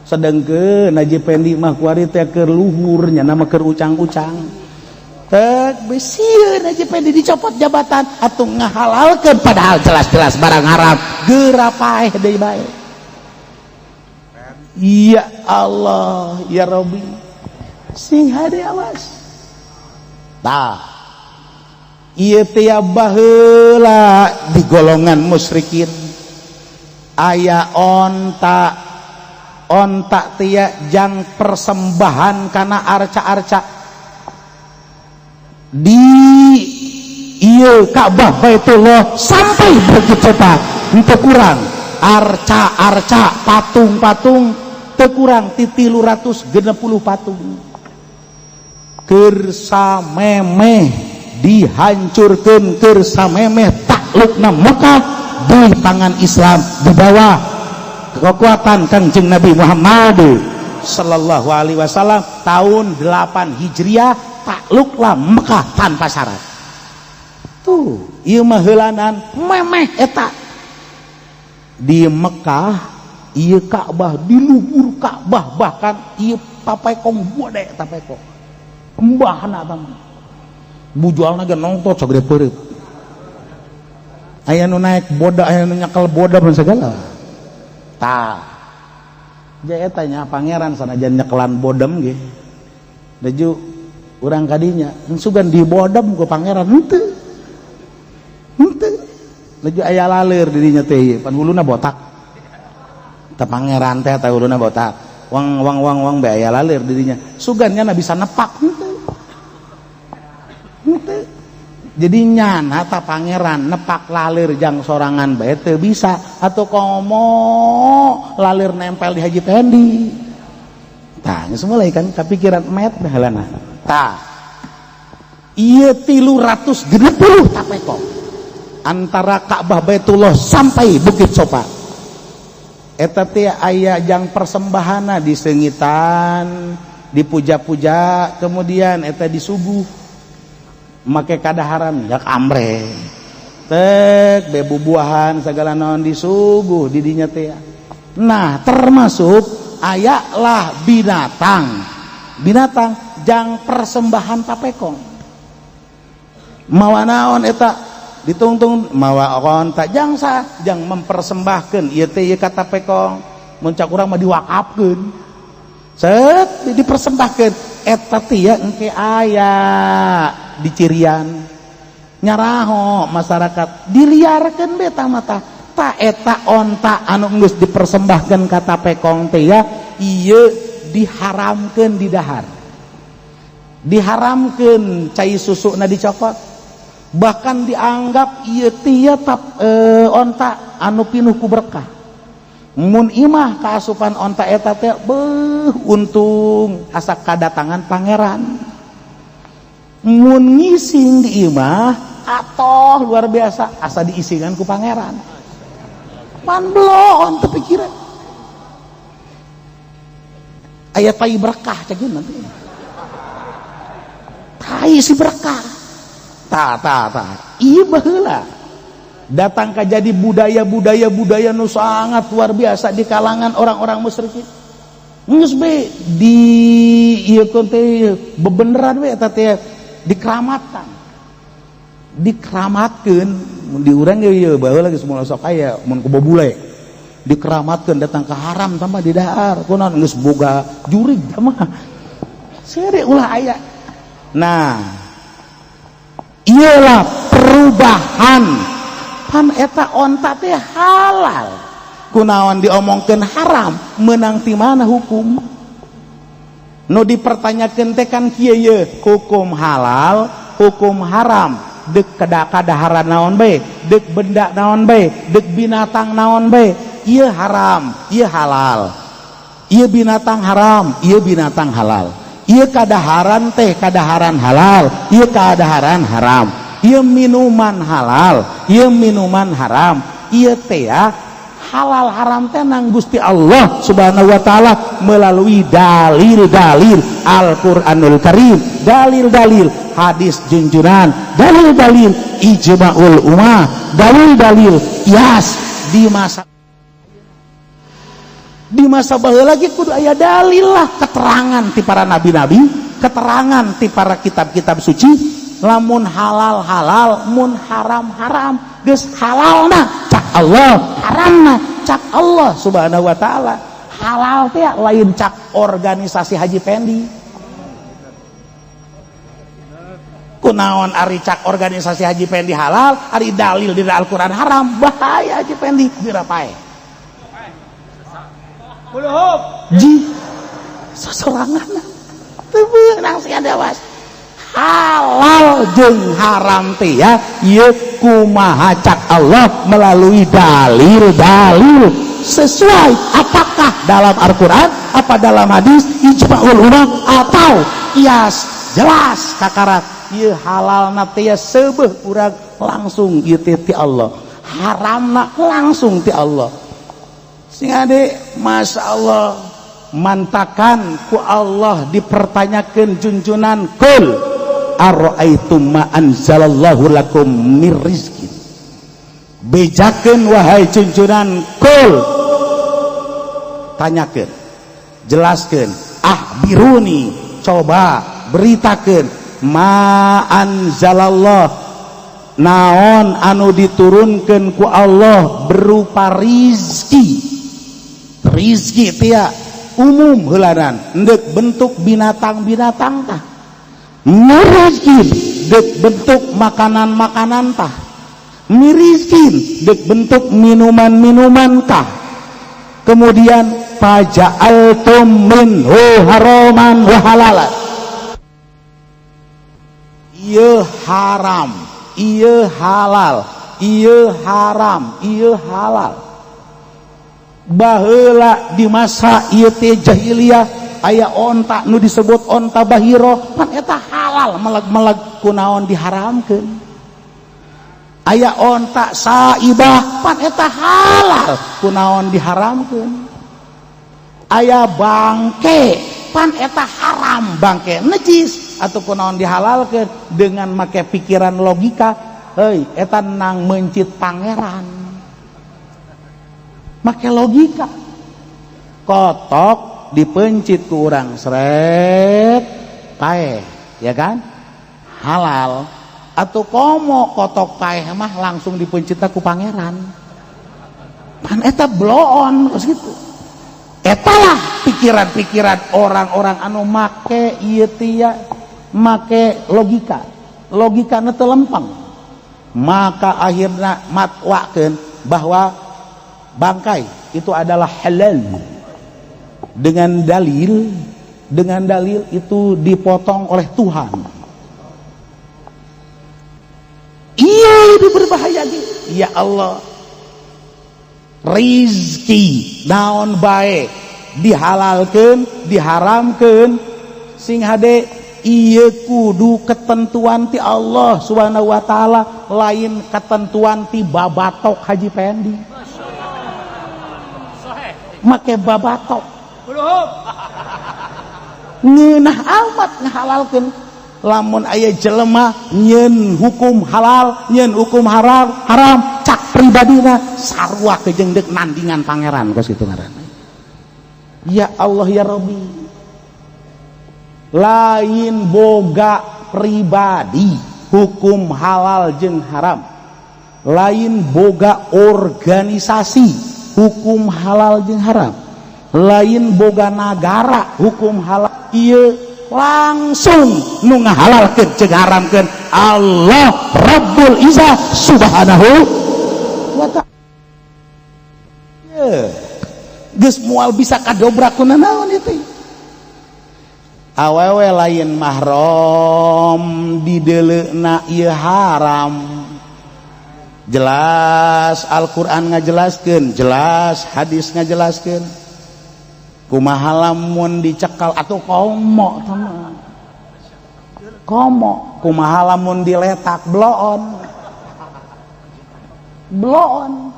sedengkeun Haji Pendi mah kuari teh keur luhur nya nama keur ucang-ucang tek besieun Haji Pendi dicopot jabatan atuh ngahalalkeun padahal jelas-jelas barang haram geura paeh deui bae. Ya Allah ya Rabbi sing hade awas tah ieu teh baheula di golongan musyrikin aya onta Onta tia jang persembahan kana arca-arca di ieu Ka'bah Baitullah sampai Bukit Sofa teu kurang arca-arca, patung-patung teu kurang ti 360 patung. Keur samemeh dihancurkeun, keur samemeh taklukna Mekah di tangan Islam di bawah kekuatan Kangjeng Nabi Muhammad sallallahu alaihi wasallam. Tahun 8 Hijriah takluklah Mekah tanpa syarat. Tuh, ieu mah heulanan memeh eta di Mekah, ieu Ka'bah, di luhur Ka'bah bahkan ieu tapekong gede, tapekong embahna eta mah bujualna ge nongtot sagede peureut. Aya nu naek boda, aya nu nyekel boda pun segala. Tah, ja eta nya pangeran sanajan nyekelan bodem ge deju urang kadinya sugan dibodem ku pangeran henteu, henteu. Laju aya laleur di dinya teh, pan huluna botak teh pangeran teh, teh huluna botak wang wang wang wang be aya lalir di dinya, sugan nya bisa nepak henteu, henteu. Jadi nyana ta pangeran nepak lalir jang sorangan bae teu bisa, atau komo lalir nempel di Haji Pendi. Tah, geus mulai kan kapikiran met baheulana. Tah, ieu 360 tapekong antara Ka'bah Baitullah sampai Bukit Sofa eta teh aya jang persembahana, diseungitan, dipuja-puja, kemudian eta disuguh make kadaharan jak amre tek be bubuahan segala naon disuguh di dinya teh. Nah, termasuk aya lah binatang binatang jang persembahan tapekong, mawa naon eta ditungtung, mawa onta jang sa jang mempersembahkeun ieu teh, ieu ka tapekong. Mun cak urang mah diwakafkeun, set dipersembahkeun eta teh ya. Engke aya di cirian nyaraho masyarakat diliarkeun beta mata ta eta onta anu geus dipersembahkeun ka tapekong teh ya. Ieu diharamkeun di dahar, diharamkeun cai susuna dicokot, bahkan dianggap ieu teh tap onta anu pinuh ku berkah. Mun imah kaasupan onta eta teh, beuh, untung asa kadatangan pangeran. Mun ngising di imah atoh luar biasa, asa diisingan ku pangeran. Pan belon teu pikiran aya tai berkah cek nanti tai si berkah. Ta ta ta, ieu baheula datang ka jadi budaya-budaya budaya nu sangat luar biasa di kalangan orang-orang musyrikin. Geus be di ieu teh bebeneran we eta teh dikeramatkan, dikeramatkeun. Mun di urang ge ieu baheula geus mulai sok aya, mun ku bule dikeramatkeun, datang ke haram tambah di dahar kunaon geus boga jurig mah sere ulah aya. Nah, iyalah perubahan. Pan eta onta teh halal, kunaon diomongkeun haram? Menang ti mana hukum nu dipertanyakeun teh kan kieu ye, hukum halal, hukum haram dek kadaharan naon bae, dek benda naon bae, dek binatang naon bae, ieu haram, ieu halal, ieu binatang haram, ieu binatang halal, ieu kadaharan teh kadaharan halal, ieu kadaharan haram, ieu minuman halal, ieu minuman haram. Ieu teh ya halal haram teh nang Gusti Allah Subhanahu wa taala melalui dalil-dalil Al-Qur'anul Karim, dalil-dalil hadis junjuran, dalil-dalil ijma'ul ummah, dalil-dalil qiyas. Di masa baheula lagi kudu aya dalil lah, keterangan ti para nabi-nabi, keterangan ti para kitab-kitab suci. Lamun halal halal, mun haram haram. Geus halalna cak Allah, haramna cak Allah Subhanahu wa taala. Halal teh lain cak organisasi Haji Pendi. Kunaon ari cak organisasi Haji Pendi halal, ari dalil di Al-Qur'an haram? Bahaya Haji Pendi, geura pae. Kulhum. Ji sosorangan teu beunang sih was. Halal jeung haram teh ya ieu kumaha cak Allah melalui dalil-dalil sesuai, apakah dalam Al-Qur'an, apa dalam hadis, ijma'ul ulama, atau kias jelas kakarak ieu halalna teh ya seubeuh urang langsung ieu teh ti Allah, haramna langsung ti Allah. Sing ade, Masya Allah, mantakan ku Allah dipertanyakan junjunan, "Qul ara'aitum ma anzalallahu lakum mir rizqin." Bejakeun wahai junjunan, qul, tanyakeun, jelaskeun, akhbiruni, coba beritakeun, ma anzalallah, naon anu diturunkan ku Allah berupa rizki. Rizki tia umum heulanan, endek bentuk binatang-binatang tah, mirizkin dek bentuk makanan-makanan tah, mirizkin dek bentuk minuman-minuman kah. Kemudian faja'altum minhu haraman wa halalan, ieu haram, ieu halal, ieu haram, ieu halal. Baheula di masa ieu teh jahiliyah aya onta nu disebut onta bahiro, pan eta halal meleg-meleg, kunaon diharamkeun? Aya onta saibah, pan eta halal, kunaon diharamkeun? Aya bangke, pan eta haram, bangke najis atau kunaon dihalalkeun? Dengan make pikiran logika, hei, eta nang mencit pangeran. Make logika, kotok dipencit ku urang seret paeh, ya kan halal. Atau komo kotok paeh mah langsung dipencit ku pangeran, pan eta bloon kos gitu. Etalah pikiran-pikiran orang-orang anu make ieu tia make logika, logika teu lempeng. Maka akhirnya matwakeun bahwa bangkai itu adalah halal dengan dalil itu dipotong oleh Tuhan. Iya, lebih berbahaya gitu. Ya Allah, rizki naon bae dihalalkan, diharamkan, sing hade ieu kudu ketentuan ti Allah Subhanahu wa taala, lain ketentuan ti babatok Haji Pendi. Make babatok ngeunah amat ngahalalkeun. Lamun aya jelema nyeun hukum halal, nyeun hukum haram, haram cak pribadina, sarua jeung deuk nandingan pangeran kos kitu ngaranna. Ya Allah ya Rabbi, lain boga pribadi hukum halal jeung haram, lain boga organisasi hukum halal jeung haram, lain boga nagara hukum halal. Ieu langsung nu ngahalalkeun jeung haramkeun Allah Rabbul Izzah Subhanahu wa ta'ala. Geus moal bisa kadobrak ku nanaon ieu teh. Awewe lain mahram dideleuna ieu haram, jelas Al-Qur'an ngajelaskeun, jelas hadis ngajelaskeun. Kumaha lamun dicekal atau komo teman komo? Kumaha lamun diletak? Bloon, bloon.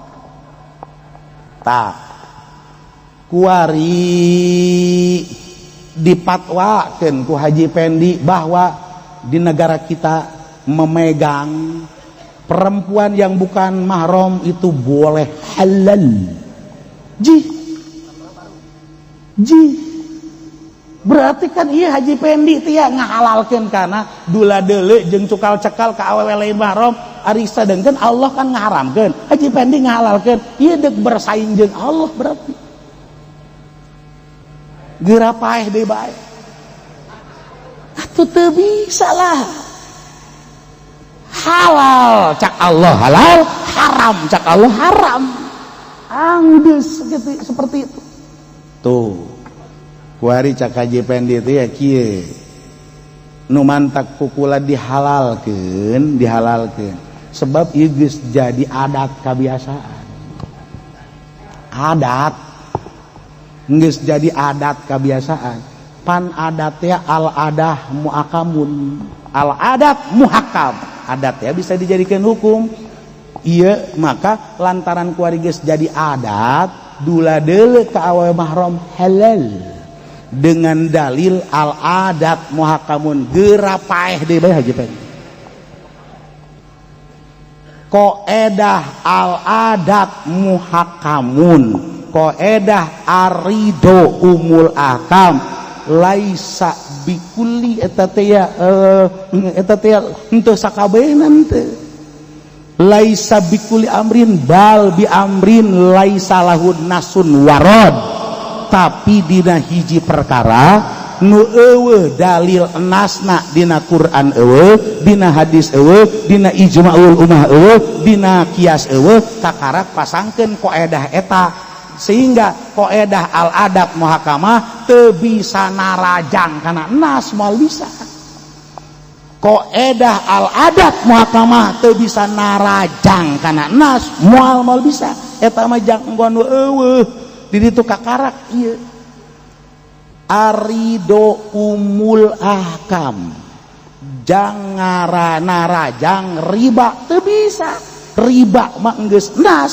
Tak kuari dipatwakeun ku Haji Pendi bahwa di negara kita memegang perempuan yang bukan mahram itu boleh, halal. Ji ji, berarti kan iya Haji Pendi tia ngahalalkeun karena dula deule jeung cukal cekal ka awewe lain mahram. Ari sadengkeun Allah kan ngaharamkeun, Haji Pendi ngahalalkeun, ieu deuk bersaing jeung Allah. Berarti geura paeh deui bae atuh, teu bisa lah. Halal cak Allah halal, haram cak Allah haram, anggeus gitu, seperti itu tuh. Kuari cak Haji Pendi itu ya kieu nu mantak kukula dihalalkeun, dihalalkeun sebab ieu geus jadi adat kebiasaan, adat geus jadi adat kebiasaan. Pan adatnya al adah muakamun, al adat muhakam, adat ya bisa dijadikan hukum. Iya, maka lantaran kuari geus jadi adat dula deule ka awewe mahram halal dengan dalil al adat muhakamun. Geura paeh deui bae Haji Pendi. Koedah al adat muhakamun, koedah arido umul akam, laisa bikulli eta teh ya, eta teh henteu sakabehna teh, laisa bikulli amrin bal bi amrin laisa lahu nasun warad. Tapi dina hiji perkara nu eueuh dalil nasna, dina Quran eueuh, dina hadis eueuh, dina ijmaul ummah eueuh, dina kias eueuh, kakarak pasangkeun koedah eta sehingga koedah al adat muhakamah teu bisa narajang kana nas, moal bisa. Koedah al adat muhakamah teu bisa narajang kana nas, moal, moal bisa. Eta mah jang enggon nu eueuh di ditu kakarak ieu arido umul ahkam jang narajang riba teu bisa. Riba mah geus nas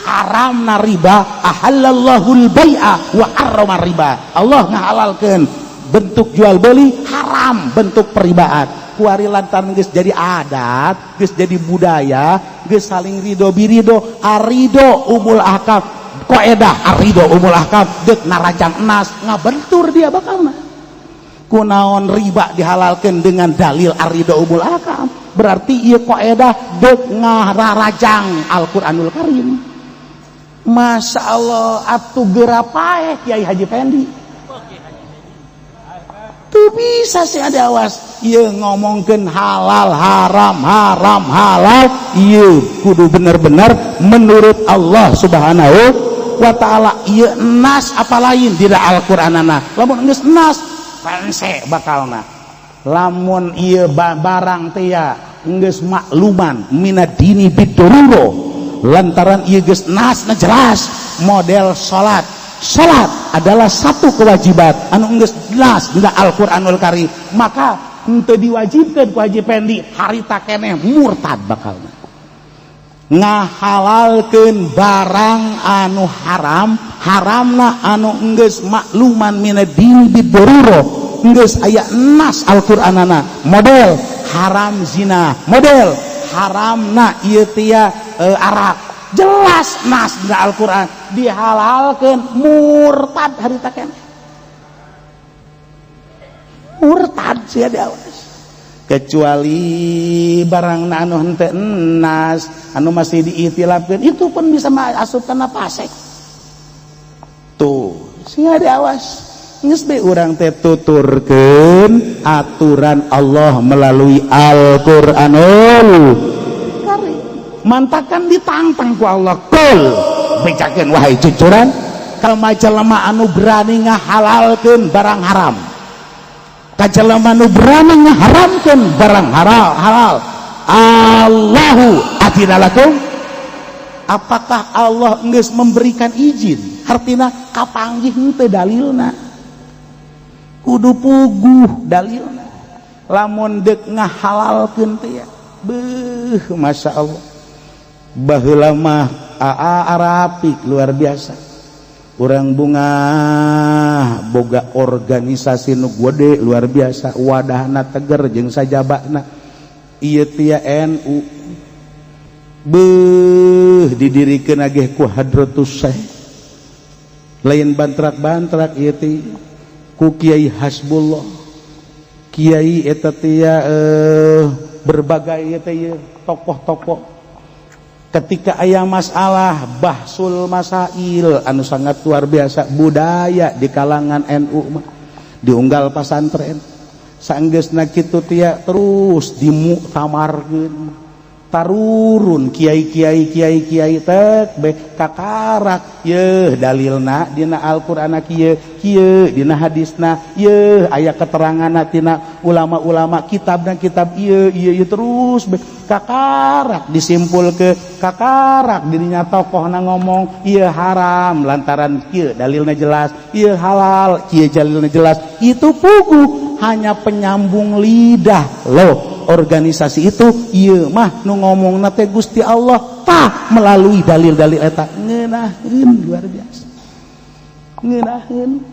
haram na riba. Ahallallahul bai'a wa harrama riba. Allah ngahalalkeun bentuk jual beli, haram bentuk peribaan. Kuari lantaran geus jadi adat, geus jadi budaya, geus saling ridho birido, arido umul ahkam, koedah arido umul ahkam deuk narajang nas ngabentur dia bakalna. Kunaon riba dihalalkeun dengan dalil arido umul ahkam? Berarti ieu koedah deuk ngararajang Al-Qur'anul Karim. Masya Allah, atuh geura paeh Kiai Haji Pendi. Tuh bisa sih ada awas ieu ngomongkeun halal haram, haram halal, ieu kudu bener-bener menurut Allah Subhanahu wa Ta'ala. Ieu nas apa lain dina Al-Qur'anana. Lamun geus nas pense bakalna. Lamun ieu barang teh ya geus makluman minad dini bidururo, lantaran ieu geus nas na jelas model salat. Salat adalah satu kewajiban anu geus jelas dina Al-Qur'anul Karim, maka henteu diwajibkeun ku Haji Pendi harita keneh murtad bakalna ngahalalkeun barang anu haram. Haramna anu geus makluman minad dini bidururo, geus aya nas Al-Qur'anana, model haram zina, model haramna ieu teh arak, jelas nas dina Al-Qur'an, dihalalkeun murtad harita keneh, murtad sia diawas. Kecuali barang anu henteu nas anu masih diikhtilafkeun, itu pun bisa asup kana fasek tuh, sia diawas. Geus be urang teh tuturkeun aturan Allah melalui Al-Qur'anul Karim. Mantakan ditantang ku Allah, kul bejakeun wahai cucuran ka jelema anu berani ngahalalkeun barang haram, ka jelema anu berani ngaharamkeun barang halal halal. Allahu adzina lakum, apakah Allah geus memberikan izin? Hartina kapanggih henteu dalilna? Kudu puguh dalilna lamun deuk ngahalalkeun teh ya. Beuh, Masya Allah, baheula mah aa Arapik luar biasa, urang bunga boga organisasi nu gede luar biasa, wadahna teger jeung sajabana ieu tia NU. Beuh, didirikeun ageh ku Hadratus Syekh, lain bantrak-bantrak ieu teh, ku Kiai Hasbullah, Kiai eta teh ya, berbagai ieu teh tokoh-tokoh. Ketika aya masalah bahsul masail anu sangat luar biasa, budaya di kalangan NU mah diunggal pasantren, sanggeusna kitu tia terus dimuktamarkeun. Tarurun kiai kiai kiai kiai tek be kakarak ye dalilna dina Al-Qur'an kieu kieu, dina hadisna ye aya keterangan tina ulama-ulama, kitabna kitab ieu ieu ieu, terus be kakarak disimpul ke kakarak dirinya tokohna ngomong ieu haram lantaran kieu dalilna jelas, ieu halal kieu dalilna jelas. Itu puguh hanya penyambung lidah loh organisasi itu. Ieu mah nu ngomongna teh Gusti Allah tah melalui dalil-dalil eta. Ngeunaheun, luar biasa ngeunaheun,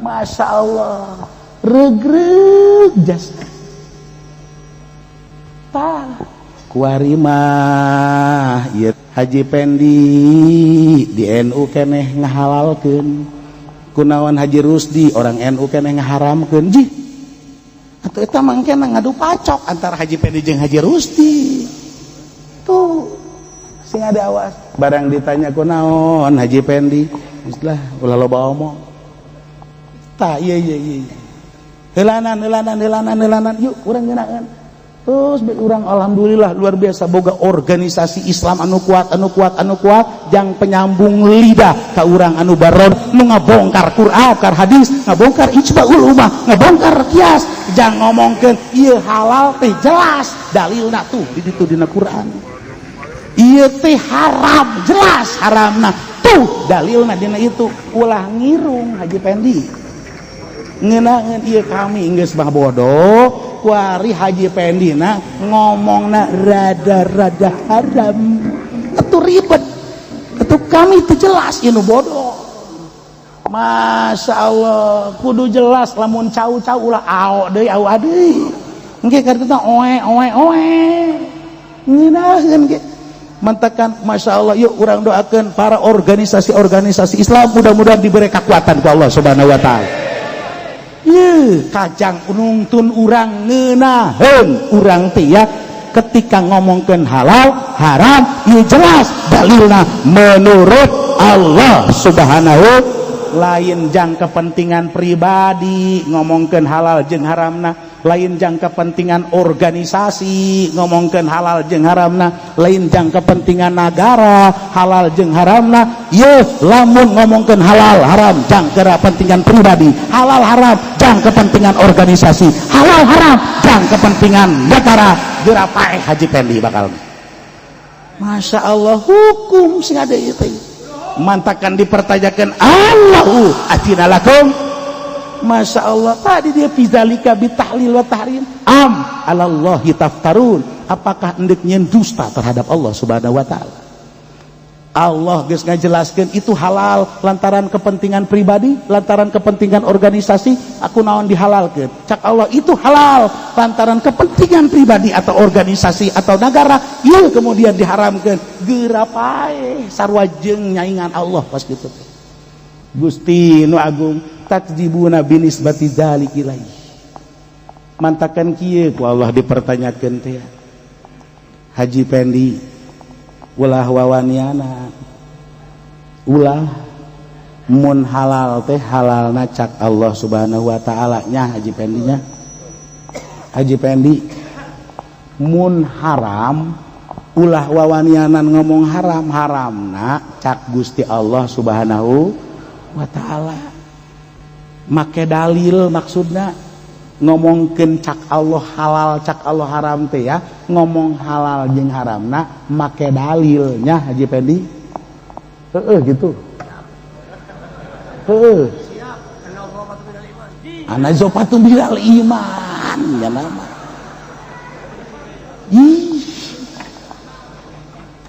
Masya Allah, regreg jasa tah. Kuari mah ieu Haji Pendi di NU keneh ngahalalkeun, kunaon Haji Rusdi orang NU keneh ngaharamkeun? Jih atau eta mangkena ngadu pacok antara Haji Pendi jeung Haji Rusdi tuh. Sing ada awas barang ditanya kunaon Haji Pendi, lah ulah loba omong. Tah, iya iya iya, heulanan heulanan heulanan heulanan, yuk urang ngeunaheun terus be urang. Alhamdulillah, luar biasa boga organisasi Islam anu kuat, anu kuat, anu kuat jang penyambung lidah ka urang anu baron nu ngabongkar Quran, kar hadis, ngabongkar ijma'ul ummah, ngabongkar kias, jang ngomongkeun ieu halal teh jelas dalilna tuh di ditu dina Quran, ieu teh haram jelas haramna tuh dalilna dina itu. Ulah ngirung Haji Pendi ngeunaheun ieu, kami geus mah bodoh. Kuari Haji Pendina ngomongna rada-rada haram atuh ribet atuh, kami itu jelas ieu nu bodoh. Masya Allah, kudu jelas lamun cau-cau ulah ao deui au deui engke kartu oe oe oe. Ngeunaheun ge mantakan. Masya Allah, yuk urang doakan para organisasi-organisasi Islam mudah-mudahan diberi kekuatan ku Allah Subhanahu wa Ta'ala. Ye, kajang nungtun urang ngeunaheun urang teh ya ketika ngomongkeun halal haram ieu jelas dalilna menurut Allah Subhanahu, lain jang kepentingan pribadi ngomongkeun halal jeung haramna, lain jang kepentingan organisasi ngomongkeun halal jeung haramna, lain jang kepentingan negara halal jeung haramna. Ye, lamun ngomongkeun halal haram jang kepentingan pribadi, halal haram jang kepentingan organisasi, halal haram jang kepentingan negara, geura paeh Haji Pendi bakal. Masya Allah, hukum sing ada itu mantakan dipertanyakan Allahu adzina lakum. Masya Allah, tadi dia fizalika bitahlil wa tahrim am alallahi taftarun, apakah endek nyen dusta terhadap Allah Subhanahu wa Ta'ala? Allah geus ngajelaskeun itu halal lantaran kepentingan pribadi, lantaran kepentingan organisasi, aku naon dihalalkeun? Cak Allah itu halal lantaran kepentingan pribadi atau organisasi atau negara, ieu kemudian diharamkeun, geura paeh sarua jeung nyaingan Allah pas kitu teh. Gusti nu agung, takdzibuna binisbati dzalik ilaihi. Mantakan kieu ku Allah dipertanyakeun teh. Haji Pendi ulah wawaniana, ulah, mun halal teh halalna cak Allah Subhanahu wa Ta'ala nya Haji Pendinya. Haji Pendi, mun haram ulah wawanianan ngomong haram, haramna cak Gusti Allah Subhanahu wa Ta'ala make dalil. Maksudna ngomongkeun cak Allah halal, cak Allah haram teh ya ngomong halal jeung haramna make dalilnya Haji Pendi. Heeh, gitu, heeh. An-nazhofatu minal iman ya nama. Ih,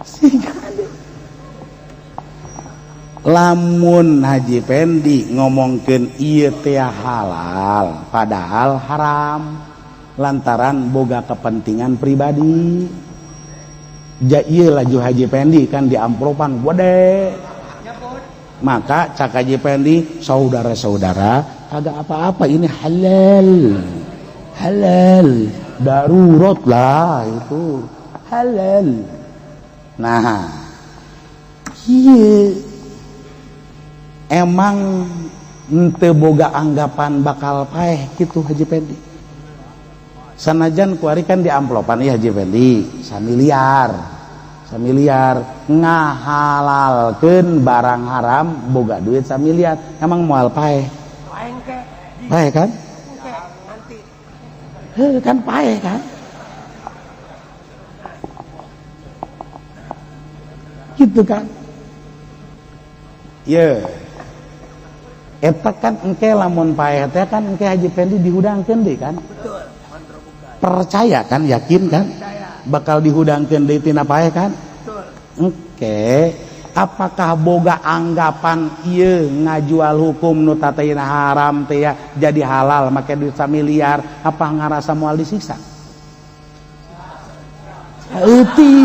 sehingga lamun Haji Pendi ngomongkeun ieu teh halal padahal haram lantaran boga kepentingan pribadi, ja ieu laju Haji Pendi kan di ampropan gede, maka cak Haji Pendi, saudara-saudara, kagak apa-apa, ini halal, halal darurat lah, itu halal. Nah, iya, emang ente boga anggapan bakal paeh gitu Haji Pendi? Sanajan kuari kan di amplopan ya Haji Fendi samiliar, samiliar ngahalalkeun barang haram, boga duit samiliar, emang moal paeh? Paeh kan? Heuh kan paeh kan? Gitu kan? Ye. Eta kan engke lamun paeh teh kan engke Haji Fendi dihudangkeun deui kan? Betul. Percaya kan, yakin kan? Bakal dihudangkeun deui tina paeh kan? Engke apakah boga anggapan ieu ngajual hukum nu tatayna haram teh ya jadi halal make duit samiliar, apa ngarasa moal disiksa? Euti.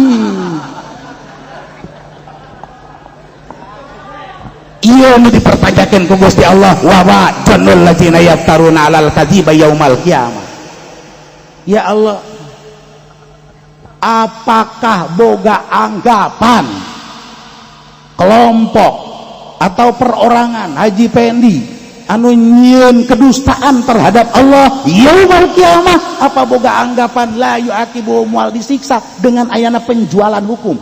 Ieu nu dipertanyakeun ku Gusti Allah, wa wa jannul ladzina yaftaruna alal kadziba yaumal qiyamah. Ya Allah, apakah boga anggapan kelompok atau perorangan Haji Pendi anu nyieun kedustaan terhadap Allah yaumul kiamah, apa boga anggapan la yu'aqibu mual disiksa dengan ayana penjualan hukum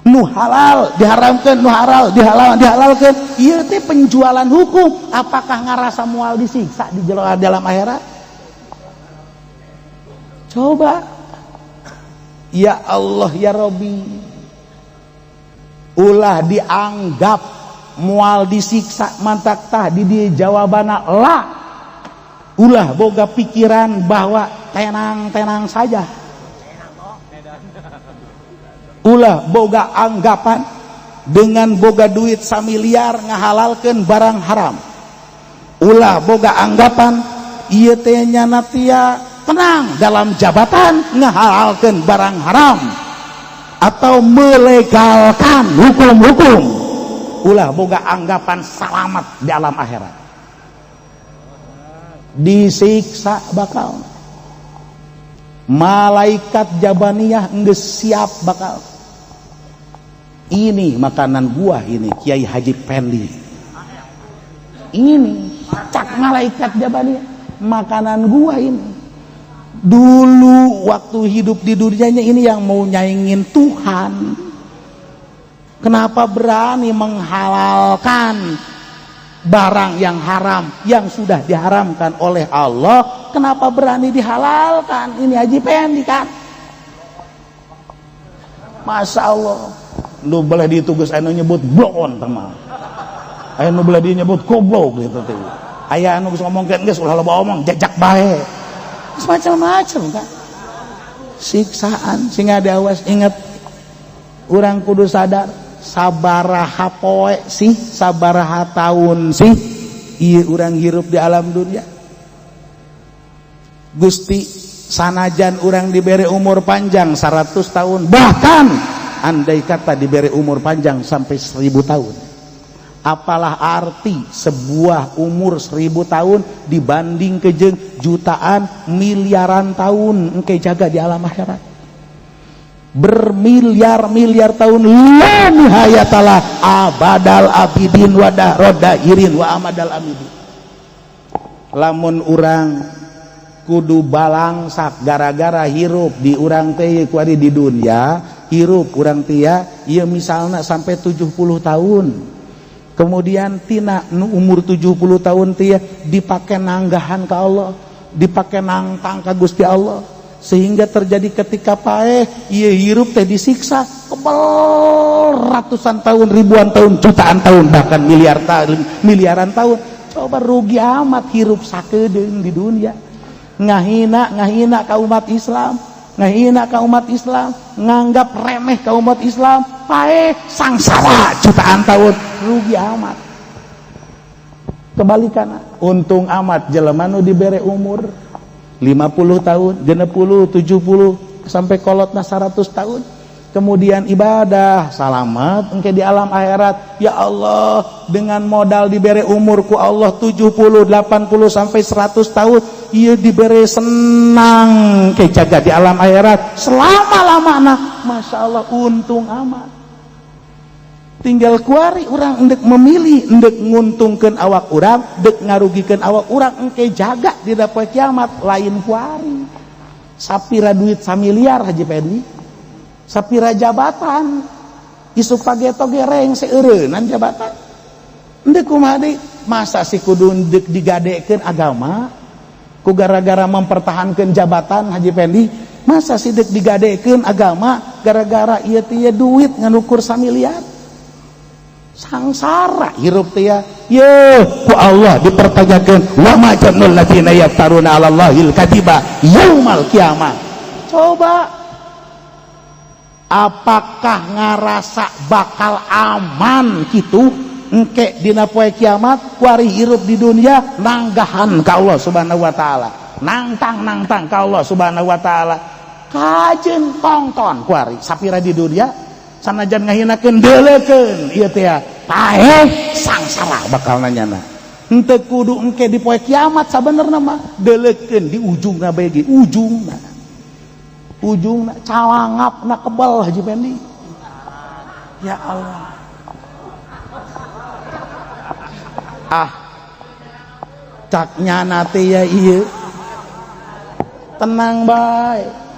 nu halal diharamkeun, nu halal dihalalkeun, ieu teh penjualan hukum, apakah ngarasa mual disiksa di dalam akhirat? Coba. Ya Allah ya Robi, ulah dianggap mual disiksa mantak tah di dieu jawabana la. Ulah boga pikiran bahwa tenang-tenang saja. Ulah boga anggapan dengan boga duit samiliar ngahalalkeun barang haram. Ulah boga anggapan ieu teh nyana tia tenang dalam jabatan ngahalalkeun barang haram atau melegalkan hukum-hukum. Ulah boga anggapan salamat di alam akhirat, disiksa bakal. Malaikat Jabaniyah geus siap bakal. Ini makanan gua ini Kiai Haji Pendi. Ini cak malaikat Jabaniyah, makanan gua ini. Dulu waktu hidup di dunianya ini yang mau nyaingin Tuhan. Kenapa berani menghalalkan barang yang haram yang sudah diharamkan oleh Allah? Kenapa berani dihalalkan? Ini Haji Pendi kan? Masya Allah. Lu boleh ditugas anu nyebut blon teman. Aya nu boleh dinyebut goblok gitu teh. Aya anu geus ngomongkeun geus ulah loba omong jejak bae. Macam-macam kan. Siksaan sehingga diawas, ingat urang kudu sadar sabaraha poe sih, sabaraha tahun sih ieu urang hirup di alam dunia. Gusti sanajan urang diberi umur panjang 100 tahun, bahkan andai kata diberi umur panjang sampai 1000 tahun, apalah arti sebuah umur 1000 tahun dibanding kejeng jutaan miliaran tahun engke jaga di alam akhirat. Bermiliar-miliar tahun la nihayatalah abadal abidin wa dahroda irin wa amadal amidin. Lamun urang kudu balangsak gara-gara hirup di urang teh kuari di dunia, hirup urang teh ieu misalna sampai 70 tahun. Kemudian tina nu umur 70 tahun teh dipake nanggahan ka Allah, dipake nangtang ka Gusti Allah, sehingga terjadi ketika paeh ieu hirup teh disiksa kebel ratusan tahun, ribuan tahun, jutaan tahun, bahkan miliar tahun, miliaran tahun. Coba rugi amat hirup sakedeung di dunia. Ngahina ka umat Islam, ngahina ka umat Islam, nganggap remeh ka umat Islam, paeh sangsara jutaan tahun, rugi amat. Kebalikan, untung amat jelema nu dibere umur 50 tahun, 60, 70 sampai kolotna 100 tahun. Kemudian ibadah salamat engke di alam akhirat. Ya Allah, dengan modal dibere umur ku Allah 70, 80 sampai 100 tahun, ieu dibere senang ke jaga di alam akhirat selama-lamana. Masya Allah, untung amat. Tinggal kuari urang endek memilih endek nguntungkeun awak urang, dek ngarugikeun awak urang engke jaga di poe kiamat lain kuari. Sapira duit samiliar, Haji Pendi, sapira jabatan, isuk pageto ge rengse eureunnan jabatan. Endek kumaha deui? Masa sih kudu endek digadekeun agama ku gara-gara mempertahankan jabatan, Haji Pendi? Masa sih dek digadekeun agama gara-gara ieu teh duit ngan ukur samiliar? Sangsara hirup teh ya. Ye, ku Allah dipertanyakan, wa ma jannul ladzina yaftaruna 'ala Allahil kadiba yaumal kiamah. Coba, apakah ngarasa bakal aman gitu engke dina poe kiamat? Kuari hirup di dunia nanggahan ka Allah Subhanahu wa Taala, nangtang nangtang ka Allah Subhanahu wa Taala. Kajeun tongton kuari sapira di dunia sanajan ngahinakeun, deuleukeun ieu teh paeh sangsara bakal nanyana. Henteu kudu engke di poe kiamat, sabenerna mah deuleukeun di ujungna bae ge, ujungna ujungna calangapna kebal, Haji Pendi. Ya Allah, ah, cak nyana teh ya, ieu tenang bae.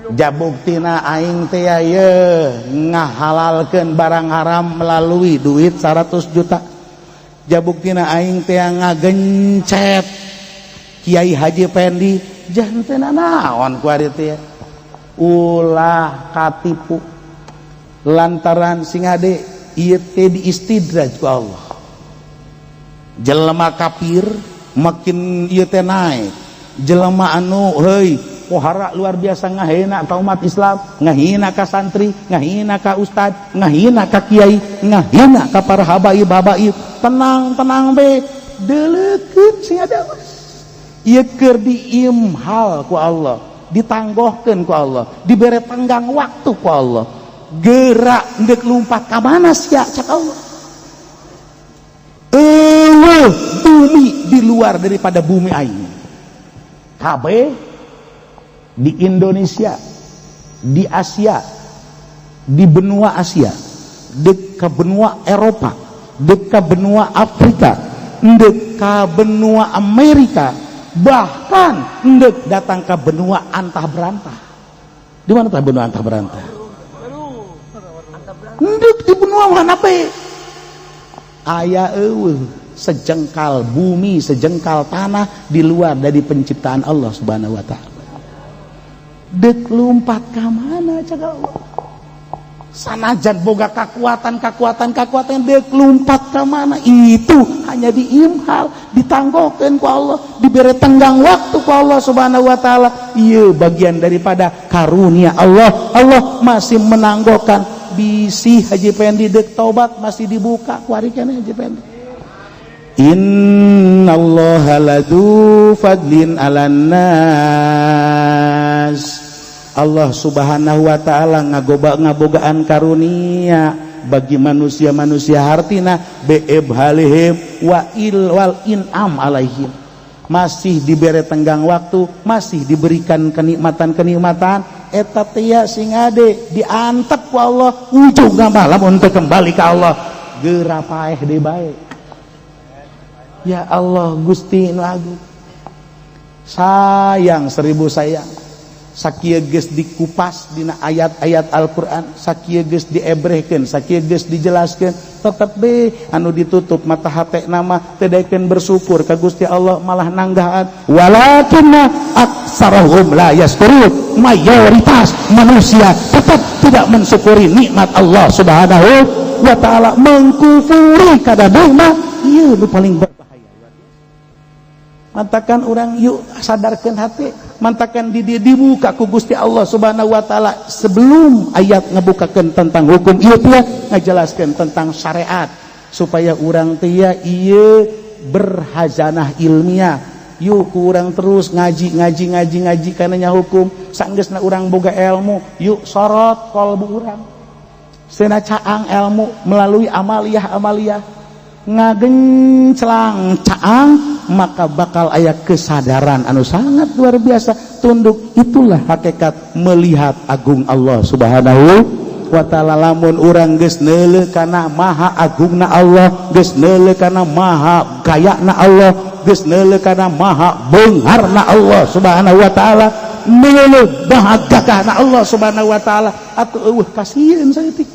Jabuktina aing teh ye ngahalalkeun barang haram melalui duit 100 juta. Jabuktina aing teh ngagencet Kiai Haji Pendi jantena naon ku ari teh. Ulah katipu, lantaran sing ade ieu teh diistidraj ku Allah. Jelema kafir makin ieu teh naik, jelema anu heuy pohara luar biasa ngahina ka umat Islam, ngahina ka santri, ngahina ka ustad, ngahina ka kiai, ngahina ka para habaib habaib. Tenang tenang be, deuleukeun sing ada. Ieu keur diimhal ku Allah, ditanggohkeun ku Allah, dibere tenggang waktu ku Allah. Gerak ndek lumpat ka mana sia, cak Allah. Eueuh bumi di luar daripada bumi aing kabeh di Indonesia, di Asia, di benua Asia, dek ka benua Eropa, dek ka benua Afrika, dek ka benua Amerika, bahkan dek datang ke benua antah berantah. Di mana tah benua antah berantah? Ndek di benua mana be? Aya eueuh sejengkal bumi, sejengkal tanah di luar dari penciptaan Allah Subhanahu wa Taala. Dek lumpat ka mana, cak Allah? Sanajan boga kekuatan kekuatan kekuatan, dek lumpat ka mana? Itu hanya diimhal, ditanggohkan ku Allah, diberi tenggang waktu ku Allah Subhanahu wa Taala. Iya, bagian daripada karunia Allah. Allah masih menanggohkan bisi Haji Pendi dek taubat, masih dibuka ku ari keneh, Haji Pendi. Innallaha ladzu fadlin 'alan nas. Allah Subhanahu wa Ta'ala ngagoba ngabogaan karunia bagi manusia-manusia, hartina biimhalihim wa il wal in'am alaihim. Masih diberi tenggang waktu, masih diberikan kenikmatan-kenikmatan eta teh sing ade diantep ku Allah. Ujung malam untuk kembali ke Allah, geura paeh deui bae. Ya Allah, Gusti nu agung, sayang seribu sayang. Sakieu geus dikupas dina ayat-ayat Al-Qur'an, sakieu geus diebrehkeun, sakieu geus dijelaskeun, tetep be anu ditutup mata hate nama teu daekeun bersyukur ka Gusti Allah, malah nanggahan. Walakinna aktsarahum la yaskurun. Mayoritas manusia tetap tidak mensyukuri nikmat Allah Subhanahu wa Taala, mengkufuri kada nikmat. Ieu nu paling berbahaya. Mantakan orang yuk sadarkan hati, mantakan di dia dibuka ku Gusti Allah Subhanahu wa Taala. Sebelum ayat ngebukakan tentang hukum ieu teh ngajelaskeun tentang syariat supaya urang teh ieu berhazanah ilmiah. Yuk kurang terus ngaji ngaji ngaji ngaji karena hukum. Sanggeusna urang boga ilmu, yuk sorot kolbu urang, sena caang ilmu melalui amaliyah amaliyah, ngagenclang caang, maka bakal aya kesadaran anu sangat luar biasa tunduk. Itulah hakikat melihat agung Allah Subhanahu wa taala. Lamun urang geus neuleuh kana maha agungna Allah, geus neuleuh kana maha kayana Allah, geus neuleuh kana maha beungharna Allah Subhanahu wa taala, neuleuh maha gagahna Allah Subhanahu wa taala, atuh eueuh kasieun saeutik,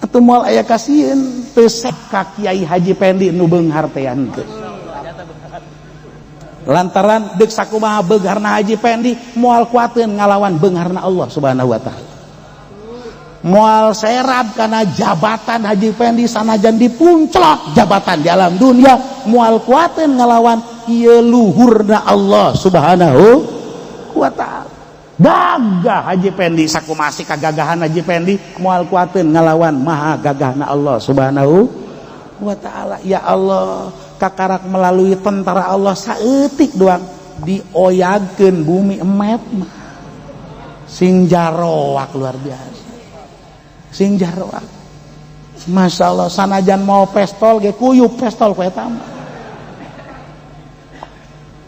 atuh moal aya kasieun. Teu ka Kiai Haji Pendi nu beunghar teh henteu, lantaran deuk sakumaha beungharna Haji Pendi moal kuateun ngalawan beungharna Allah Subhanahu wa taala. Moal serab karena jabatan Haji Pendi, sanajan dipunclok jabatan di alam dunia moal kuateun ngalawan ieu luhurna Allah Subhanahu wa taala. Gagah Haji Pendi, sakumaha kagagahan Haji Pendi moal kuateun ngalawan maha gagahna Allah Subhanahu wa taala. Ya Allah, kakarak melalui tentara Allah saeutik doang dioyagkeun bumi emet mah sing jaroak, luar biasa sing jaroak. Masya Allah, sanajan mau pestol ge kuyup pestol ku eta mah.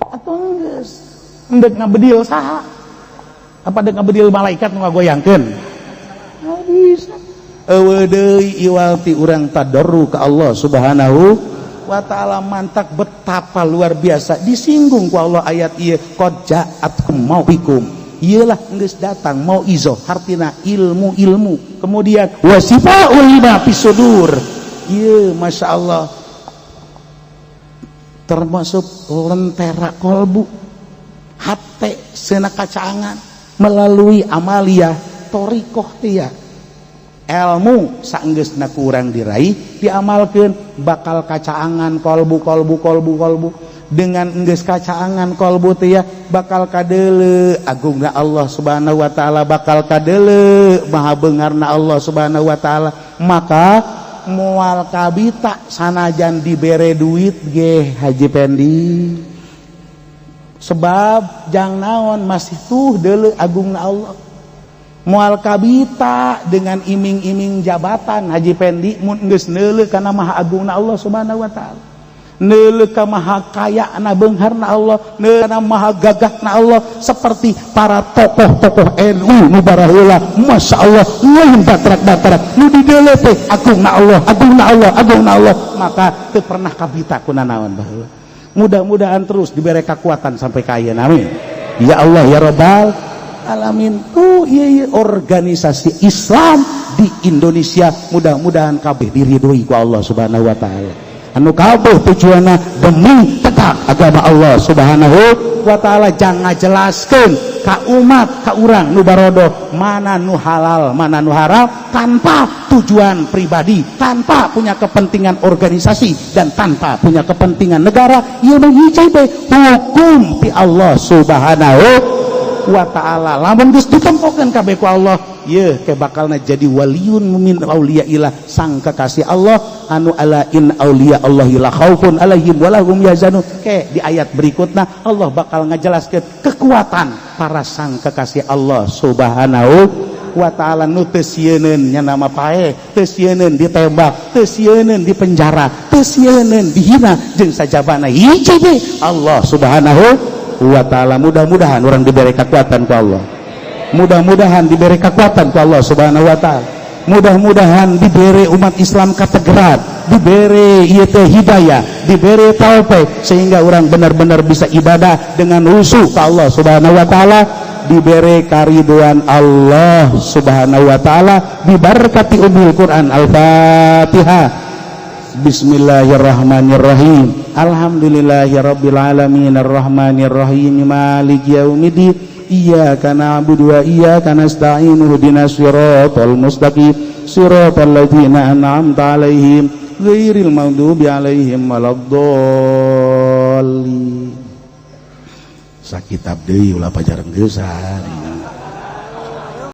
Atuh geus endek ngabedil saha? Apa dek ngabedil malaikat nu ngagoyangkeun? Nggak bisa. Eueuh deui iwal ti urang tadarru ka Allah Subhanahu wa taala. Mantak betapa luar biasa disinggung ku Allah ayat ieu, qad ja'atkum mau'ikum, iyalah geus datang mau'izoh, hartina ilmu-ilmu, kemudian wasifaul lima fis sudur. Ieu Masya Allah termasuk lentera kolbu, hate sena kacaangan melalui amalia torikoh tia ilmu. Saenggeusna kurang diraih, diamalkeun, bakal kacaangan kolbu, kolbu, kolbu, kolbu. Dengan enggeus kacaangan kolbu teh ya bakal kadeule agungna Allah Subhanahu wa taala, bakal kadeule maha beungharna Allah Subhanahu wa taala. Maka moal kabita sanajan dibere duit ge Haji Pendi, sebab jang naon? Masih tuh deuleu agungna Allah. Moal kabita dengan iming-iming jabatan Haji Pendi mun geus neuleuh kana maha agungna Allah Subhanahu wa taala, neuleuh ka maha kaya na beungharna Allah, neuleuh kana maha gagahna Allah, seperti para tokoh-tokoh NU nu baraheula. Masya Allah, lain batrak-batrak nu dideuleuh teh agungna Allah, agungna Allah, agungna Allah, maka teu pernah kabita ku nanaon baheula. Mudah-mudahan terus diberi kekuatan sampai ka ayeuna, amin ya Allah ya Rabbal alamin. Tuh iya, iya, organisasi Islam di Indonesia mudah-mudahan kabeh diridhoi ku Allah Subhanahu wa taala, anu kabeh tujuanna demi tegak agama Allah Subhanahu wa taala. Jangan jelaskan ka umat, ka urang nu barodo, mana nu halal, mana nu haram, tanpa tujuan pribadi, tanpa punya kepentingan organisasi, dan tanpa punya kepentingan negara. Ieu mah hiji hukum ti Allah Subhanahu wa taala. Lamun geus ditempokeun kabeh ku Allah, ye ke bakalna jadi waliyun min auliyaillah, sang kekasih Allah anu ala in auliya Allah la khaufun alaihim walahum yahzanun. Ke di ayat berikutnya Allah bakal ngajelaskeun kekuatan para sang kekasih Allah Subhanahu wa taala, nu teu sieuneun nya nama paeh, teu sieuneun ditembak, teu sieuneun di penjara, teu sieuneun dihina, jeung sajabana hiji we Allah Subhanahu wa taala. Mudah-mudahan orang diberi kekuatan ku Allah, mudah-mudahan diberi kekuatan ku Allah Subhanahu wa taala, mudah-mudahan diberi umat Islam kategeran, diberi ieu teh hidayah, diberi taufik, sehingga orang benar-benar bisa ibadah dengan khusyuk ke Allah Subhanahu wa taala, diberi kariduan Allah Subhanahu wa taala, diberkati umul Quran. Al-Fatihah. Bismillahirrahmanirrahim. Alhamdulillahirabbil alamin arrahmanirrahim maliki yaumiddin. Iyyaka na'budu wa iyyaka nasta'in ihdinas siratal mustaqim siratal ladzina an'amta 'alaihim ghairil maghdubi 'alaihim waladdallin. Sakitab deui ulah pajareng geusan.